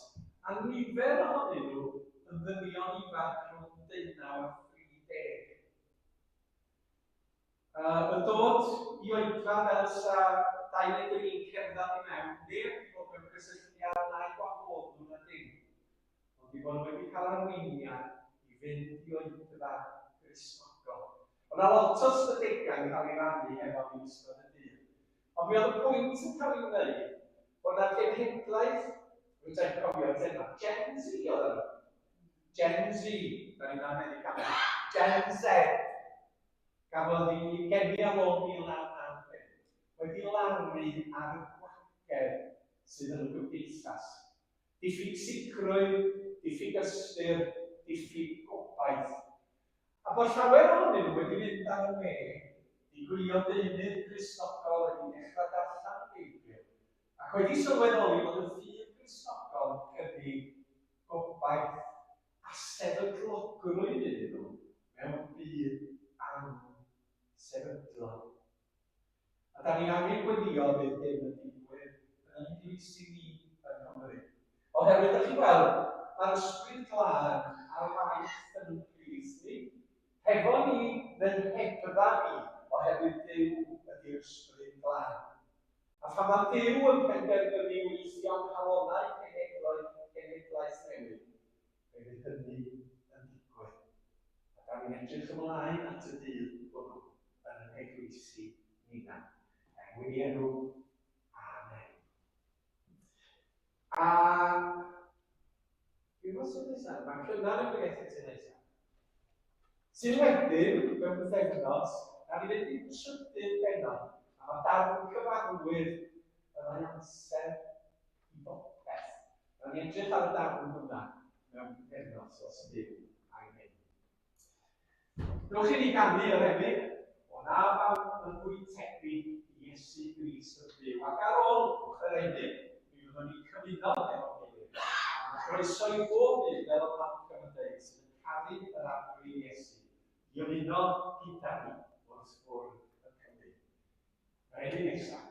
A: a nifer ohonyn nhw yn ddynion ifanc rhwng deunaw a thri deg. Yn dod i oedfa fel 'sa dau neu dri'n cerdded i mewn, neb wedi bod mewn cysylltiad na'i gwahodd nhw na dim, ond eu bod nhw wedi cael arweiniad i fynd i oedfa Gristnogol. Oedd 'na lot o ystadegau'n cael ei rannu hefo fi yn ystod y dydd, ond mi oedd y pwynt yn cael ei wneud bod 'na genhedlaeth, fedra i'm cofio'r termau, Gen Z oedden nhw? Gen Z, da ni'n Americanaidd, Gen Z, gafodd ei geni ar ôl 1995, wedi laru ar y gwagedd sydd yn y gymdeithas. Diffyg sicrwydd, diffyg ystyr, diffyg gobaith. A bod llawer ohonyn nhw wedi mynd ar y we i gwylio deunydd Cristnogol, wedi dechrau darllen y Beibl, ac wedi sylweddoli bod y ffydd Gristnogol yn cynnig gobaith a sefydlogrwydd iddyn nhw mewn byd ansefydlog. A da ni'n angen gweddïo bydd hyn yn digwydd yn ein heglwysi ni yng Nghymru. Oherwydd, da chi'n gweld, mae'r Ysbryd Glân ar waith yn ein plith ni, hefo ni neu hebdda ni, oherwydd Duw ydy'r Ysbryd Glân. A phan mae Duw yn penderfynu weithio yng nghalonnau cenhedloedd cenhedlaeth newydd, fe fydd hynny yn digwydd. A da ni'n edrych ymlaen at y dydd hwnnw yn ein heglwysi ninna. Er mwyn i enw, Amen. A dwi'n meddwl sy'n nesaf, mae Cynan yn pregethu tŷ nesaf. Sydd wedyn, mewn pythefnos, na ni fynd i'n trydydd bennod, a mae darn cyfarwydd y mae amser i bopeth. Na ni edrych ar y darn hwnna mewn pythefnos os Duw a'i mynd. Dewch i ni ganu yr emyn, O na bawb yn fwy tebyg i Iesu Grist yn fyw. Ac ar ôl yr emyn, mi fyddwn ni'n cymuno efo'n gilydd. A mae croeso i bob un, fel oedd Malcolm yn dweud, sydd yn caru yr Arglwydd Iesu, i ymuno gyda ni wrth fwrdd y cymun. Yr emyn nesaf.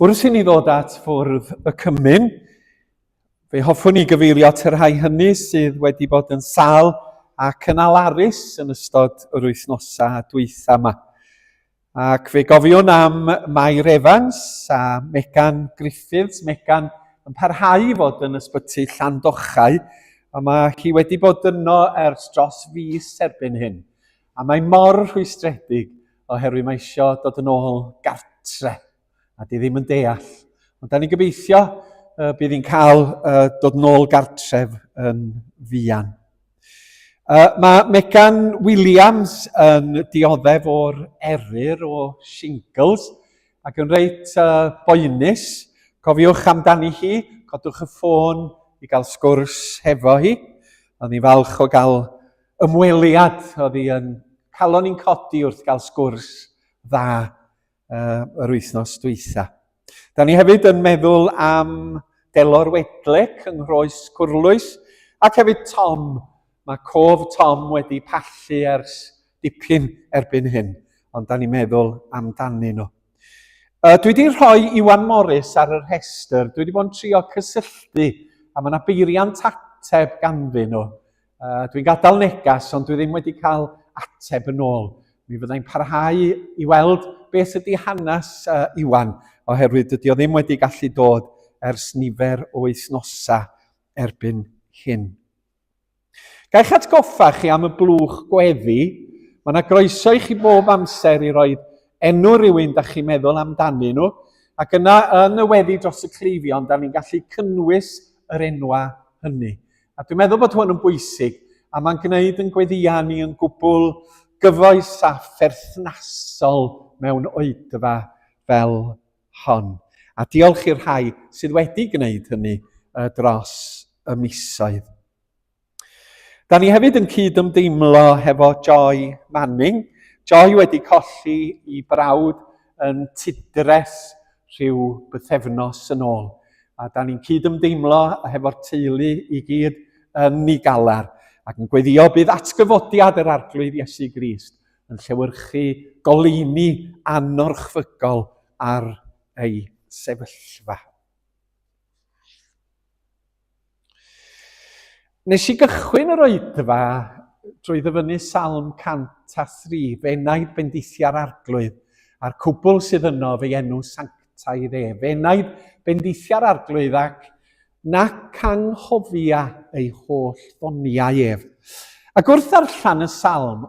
A: Wrth i ni ddod at fwrdd y cymun, fe hoffwn i gyfeirio at y rhai hynny sydd wedi bod yn sâl ac yn alarus yn ystod yr wythnosau dwytha yma. Ac fe gofiwn am Mair Evans a Megan Griffiths. Megan yn parhau i fod yn ysbyty Llandochau, a mae hi wedi bod yno ers dros fis erbyn hyn. A mae mor rhwystredig oherwydd mae eisiau dod yn ôl gartre a di ddim yn deall. Ond da ni'n gobeithio bydd hi'n cael dod nôl gartref yn fuan. Mae Megan Williams yn dioddef o'r eryr o shingles ac yn reit boenus. Cofiwch amdani hi, codwch y ffôn i gael sgwrs hefo hi. Oedd hi'n falch o gael ymweliad, oedd hi yn calon i'n codi wrth gael sgwrs dda yr wythnos dwytha. Da ni hefyd yn meddwl am Delor Wedlec yng Nghroes Cwrlwys ac hefyd Tom. Mae cof Tom wedi pallu ers dipyn erbyn hyn, ond da ni'n meddwl amdanyn nhw. Dwi wedi rhoi Iwan Morris ar y rhestr. Dwi wedi bod yn trio cysylltu, a mae yna beiriant ateb ganddyn nhw. Dwi'n gadael negas, ond dwi ddim wedi cael ateb yn ôl. Mi fyddai'n parhau i weld beth ydy hanes Iwan, oherwydd dydy o ddim wedi gallu dod ers nifer o wythnosau erbyn hyn. Gaich atgoffa chi am y blwch gweddi. Mae yna groeso i chi bob amser i roi enw rhywun da chi'n meddwl amdanyn nhw, ac yna yn y weddi dros y cleifion, da ni'n gallu cynnwys yr enwa hynny. A dwi'n meddwl bod hwn yn bwysig, a mae'n gwneud yn gweddïau ni yn gwbl gyfoes a pherthnasol mewn oedfa fel hon. A diolch i'r rhai sydd wedi gwneud hynny dros y misoedd. Da ni hefyd yn cyd-ymdeimlo hefo Joy Manning. Joy wedi colli i brawd yn Tudres rhyw bythefnos yn ôl. A da ni'n cyd-ymdeimlo hefo'r teulu i gyd yn ei galar ac yn gweddio bydd atgyfodiad yr Arglwydd Iesu Grist yn llewyrchu goleuni anorchfygol ar ei sefyllfa. Nes i gychwyn yr oedfa drwy ddyfynnu Salm 103, Fenaid bendithia'r Arglwydd, a'r cwbl sydd yno fe'i enw sanctaidd ef. Fenaid bendithia'r Arglwydd ac nac anghofia ei holl ddoniau ef. Ac wrth ddarllen y salm,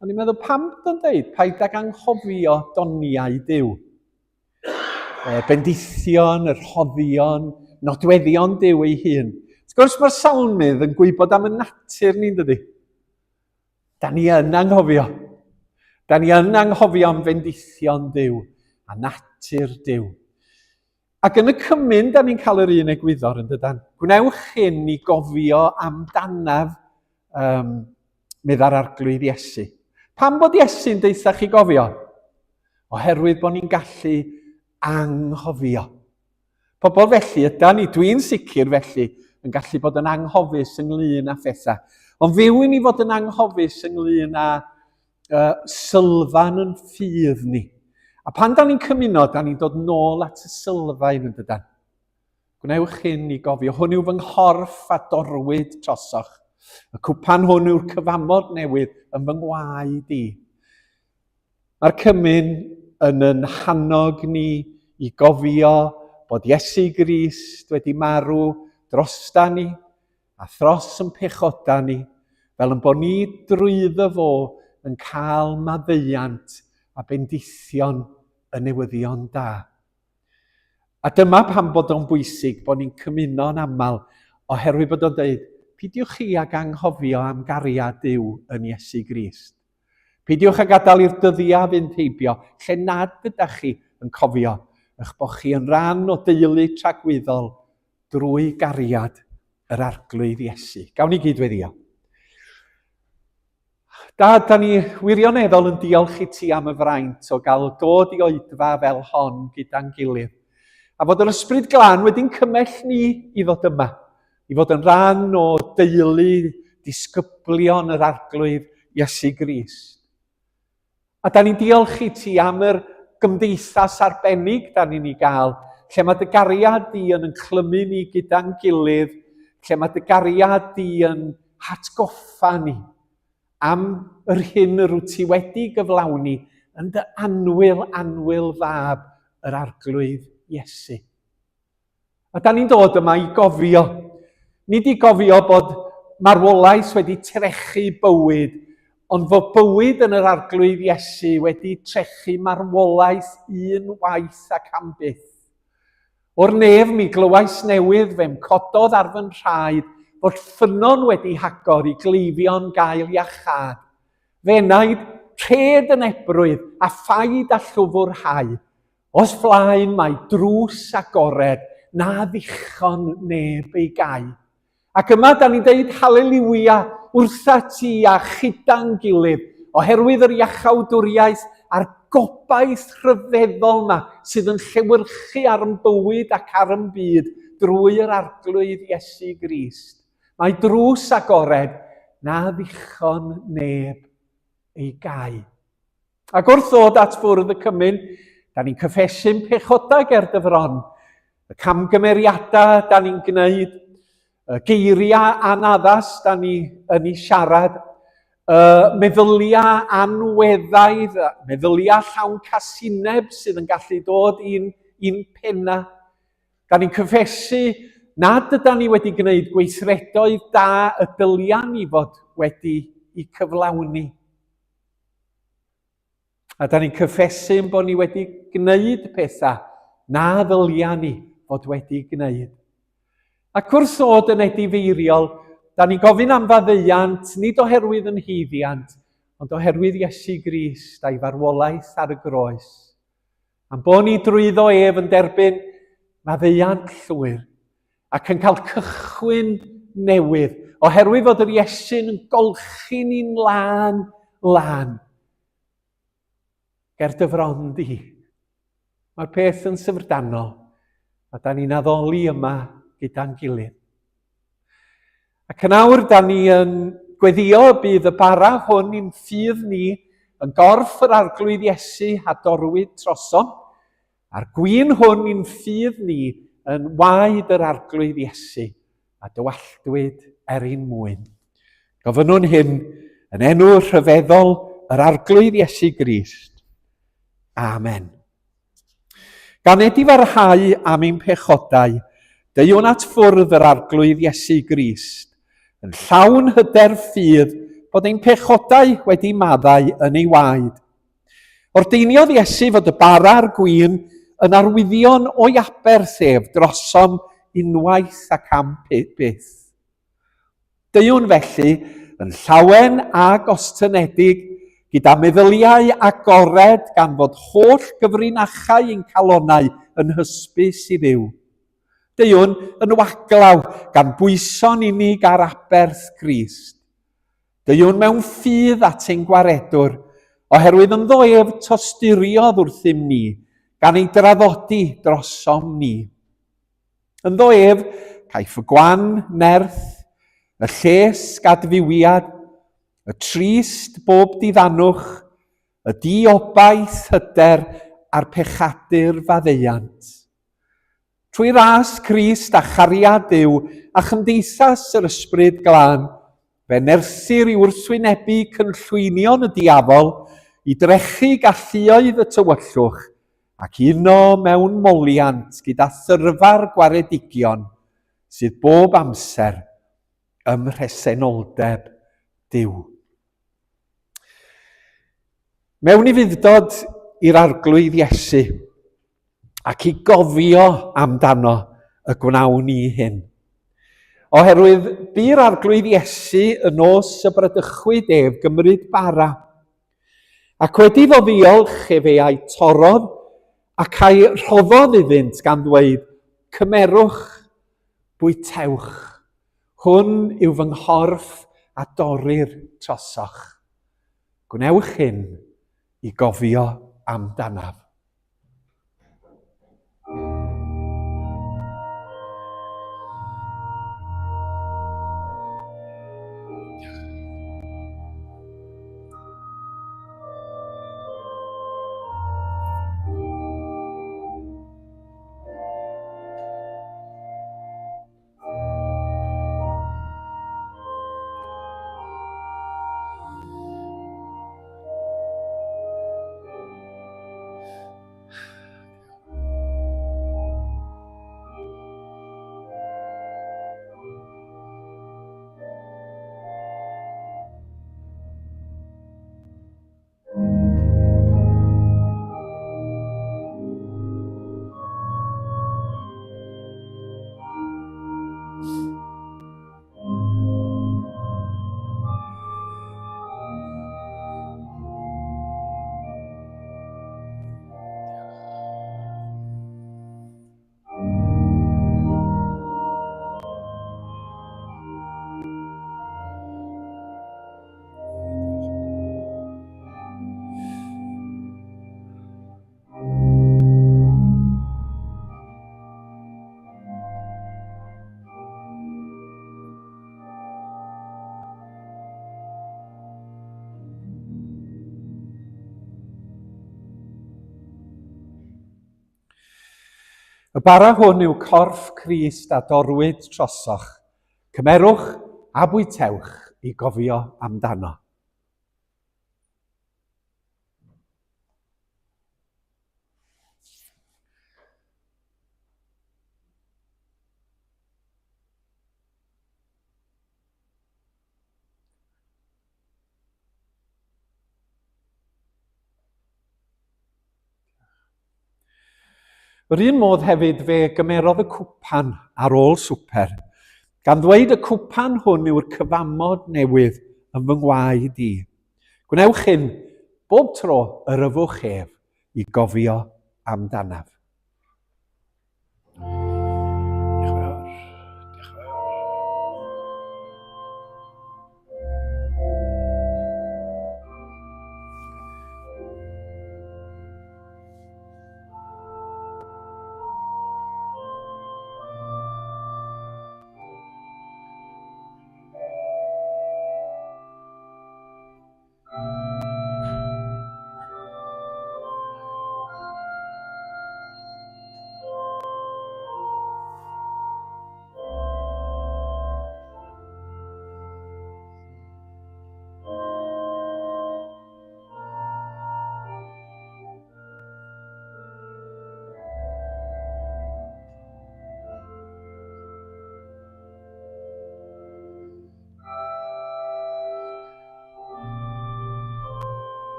A: o'n i'n meddwl pam bod o'n dweud paid ag anghofio doniau Duw. Y bendithion, y rhoddion, nodweddion Duw ei hun. Wrth gwrs, mae'r salmydd yn gwybod am y natur ni'n dydy. Da ni yn anghofio. Da ni yn anghofio am fendithion Duw a natur Duw. Ac yn y cymun, da ni'n cael yr un egwyddor yn dydan. Gwnewch hyn i gofio amdanaf, um, meddai'r Arglwydd Iesu. Pam bod Iesu'n deutha chi gofio? Oherwydd bod ni'n gallu anghofio. Pobl felly yda ni, dwi'n sicr felly, yn gallu bod yn anghofus ynglyn â phethau. Ond fyw i ni fod yn anghofus ynglyn â sylfaen yn ffydd ni. A pan da ni'n cymuno, da ni'n dod nôl at y sylfaen yn dydan. Gwnewch hyn i gofio, hwn yw fy nghorff a dorwyd trosoch. Y cwpan hwn yw'r cyfamod newydd yn fy ngwaed i. Mae'r cymun yn yn hannog ni i gofio bod Iesu Grist wedi marw drosta ni a thros yn pechoda ni, fel yn bod ni drwyddo fo yn cael maddeuant a bendithion y newyddion da. A dyma pam bod o'n bwysig bod ni'n cymuno'n aml, oherwydd bod o'n dweud, pidiwch chi ag anghofio am gariad Duw yn Iesu Grist. Peidiwch â gadael i'r dyddiau fynd heibio lle nad ydych chi yn cofio eich bod chi yn rhan o deulu tragwyddol drwy gariad yr Arglwydd Iesu. Gawn ni gyd weddio. Dad, da ni wirioneddol yn diolch i ti am y fraint o gael dod i oedfa fel hon gyda'n gilydd. A fod yr Ysbryd Glân wedi'n cymell ni i ddod yma. i fod yn rhan o deulu disgyblion yr Arglwydd Iesu Grist. A da ni'n diolch i ti am yr gymdeithas arbennig da ni'n ei gael lle mae dy gariad di yn yn clymu ni gyda'n gilydd, lle mae dy gariad di yn hatgoffa ni am yr hyn yr wyt ti wedi gyflawni yn dy annwyl, annwyl fab, yr Arglwydd Iesu. A da ni'n dod yma i gofio. Nid i gofio bod marwolaeth wedi trechu bywyd, ond fod bywyd yn yr Arglwydd Iesu wedi trechu marwolaeth un waith ac am byth. O'r nef mi glywais newydd fe'm cododd ar fy nhraed fod ffynnon wedi hagor i gleifion gael iachâd. Fe enaid, rhed yn ebrwydd a phaid â llwfwrhau. Os flaen mae drws agored na ddichon neb ei gau. Ac yma da ni'n deud haleliwia wrtha ti a chyda'n gilydd, oherwydd yr iachawdwriaeth a'r gobaith rhyfeddol ma sydd yn llewyrchu ar yn bywyd ac ar yn byd drwy yr Arglwydd Iesu Grist. Mae drws agored na ddichon neb ei gau. Ac wrth ddod at fwrdd y cymun, da ni'n cyffesu'n pechodau ger dy fron, y camgymeriadau da ni'n gwneud, y geiriau anaddas da ni yn ei siarad, y meddyliau anweddaidd, meddyliau llawn casineb sydd yn gallu dod i'n i'n penna. Da ni'n cyffesu nad yda ni wedi gwneud gweithredoedd da y dylian ni fod wedi i cyflawni. A da ni'n cyffesu ein bod ni wedi gwneud pethau na ddylia ni fod wedi gwneud. Ac wrth ddod yn edifeiriol, da ni'n gofyn am faddeuant, nid oherwydd yn haeddiant, ond oherwydd Iesu Grist a'i farwolaeth ar y groes. Am bod ni drwyddo ef yn derbyn maddeuant llwyr ac yn cael cychwyn newydd, oherwydd fod yr Iesu'n yn golchi ni'n lân, lân. Ger dy fron di. Mae'r peth yn syfrdanol, a da ni'n addoli yma gyda'n gilydd. Ac yn awr, da ni yn gweddio y bydd y bara hwn i'n ffydd ni yn gorff yr Arglwydd Iesu a dorwyd trosom, a'r gwin hwn i'n ffydd ni yn waed yr Arglwydd Iesu a dywalltwyd er ein mwyn. Gofynnwn hyn yn enw rhyfeddol yr Arglwydd Iesu Grist. Amen. Gan edifarhau am ein pechodau, deuwn at ffwrdd yr Arglwydd Iesu Grist, yn llawn hyder ffydd bod ein pechodau wedi maddau yn ei waed. Ordeiniodd Iesu fod y bara a'r gwin yn arwyddion o'i aberth ef drosom unwaith ac am byth. Deuwn felly yn llawen a gostynedig, gyda meddyliau agored gan fod holl gyfrinachau ein calonnau yn hysbys i Dduw. Deuwn yn waglaw gan bwyso'n unig ar aberth Crist. Deuwn mewn ffydd at ein Gwaredwr, oherwydd ynddo ef tosturiodd wrthym ni, gan ei draddodi drosom ni. Ynddo ef, caiff y gwan nerth, y llesg adfywiad, y trist bob diddanwch, y diobaith hyder a'r pechadur faddeuant. Trwy ras Crist a chariad Duw a chymdeithas yr Ysbryd Glân, fe nerthir i wrthwynebu cynllwynion y diafol, i drechu galluoedd y tywyllwch, ac uno mewn moliant gyda thyrfa'r gwaredigion sydd bob amser ym mhresenoldeb Duw. Mewn ufudd-dod i'r Arglwydd Iesu ac i gofio amdano y gwnawn ni hyn. Oherwydd bu'r Arglwydd Iesu y nos y bradychwyd ef gymryd bara, Ac wedi iddo ddiolch, efe a'i torrodd ac a'i rhoddodd iddynt gan ddweud, Cymerwch, bwytewch, hwn yw fy nghorff a dorrir trosoch. Gwnewch hyn i gofio amdanaf. Y bara hwn yw corff Crist a dorwyd trosoch. Cymerwch a bwytewch i gofio amdano. Yr un modd hefyd fe gymerodd y cwpan ar ôl swper, gan ddweud y cwpan hwn yw'r cyfamod newydd yn fy ngwaed i. Gwnewch hyn bob tro yr yfwch ef i gofio amdanaf.
B: Diolch yn fawr. Diolch yn fawr.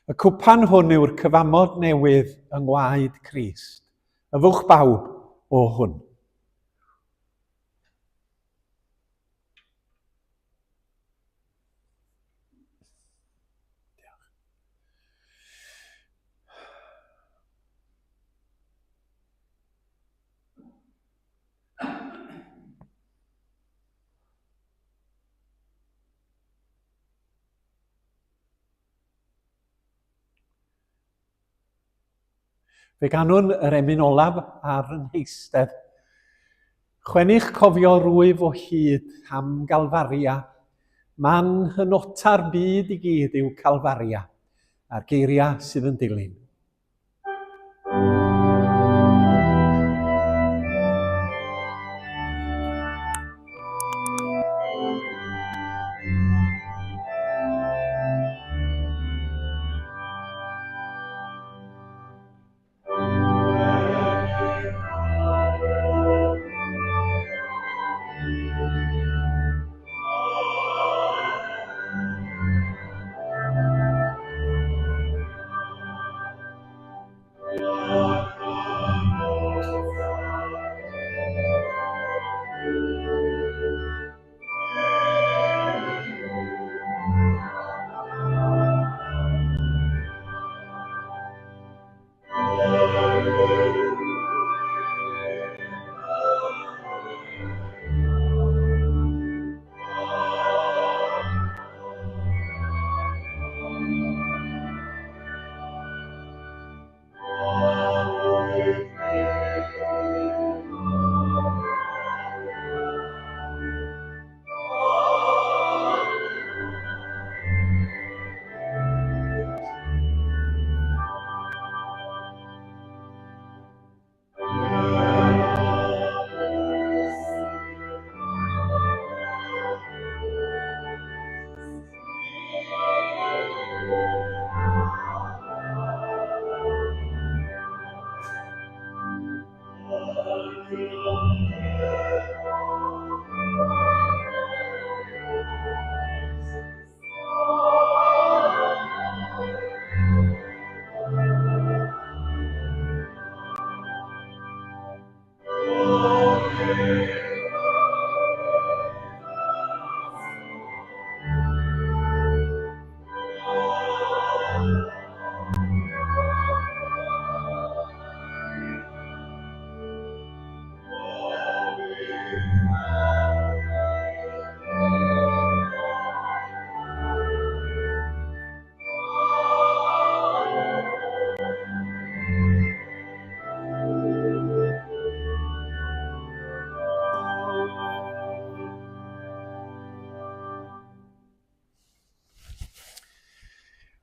A: Y cwpan hwn yw'r cyfamod newydd yng ngwaed Crist. Yfwch bawb o hwn. Fe ganwn yr emyn olaf ar yn heistedd. Chwennych cofio rwyf o hyd am Galfaria. Man hynota'r byd i gyd yw Calfaria, a'r geiriau sydd yn dilyn.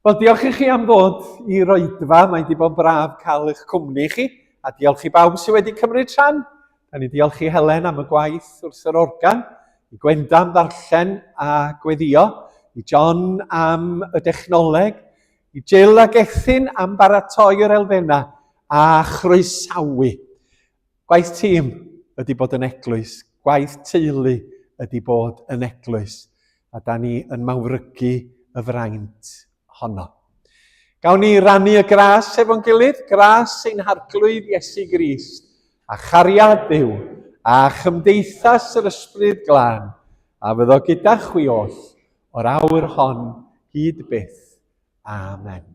A: Wel, diolch i chi am ddod i'r oedfa. Mae wedi bod yn braf cael eich cwmni chi. A diolch i bawb sydd wedi cymryd rhan. Da ni diolch i Helen am y gwaith wrth yr organ, i Gwenda am ddarllen a gweddio, i John am y dechnoleg, i Jill a Gethin am baratoi yr elfennau a chroesawu. Gwaith tîm ydy bod yn eglwys, gwaith teulu ydy bod yn eglwys, a da ni yn mawrygu y fraint honno. Gawn ni rannu y gras efo'n gilydd, gras ein harglwydd Iesu Grist, a chariad Duw, a chymdeithas yr Ysbryd Glân, a fyddo gyda chwi oll o'r awr hon hyd byth. Amen.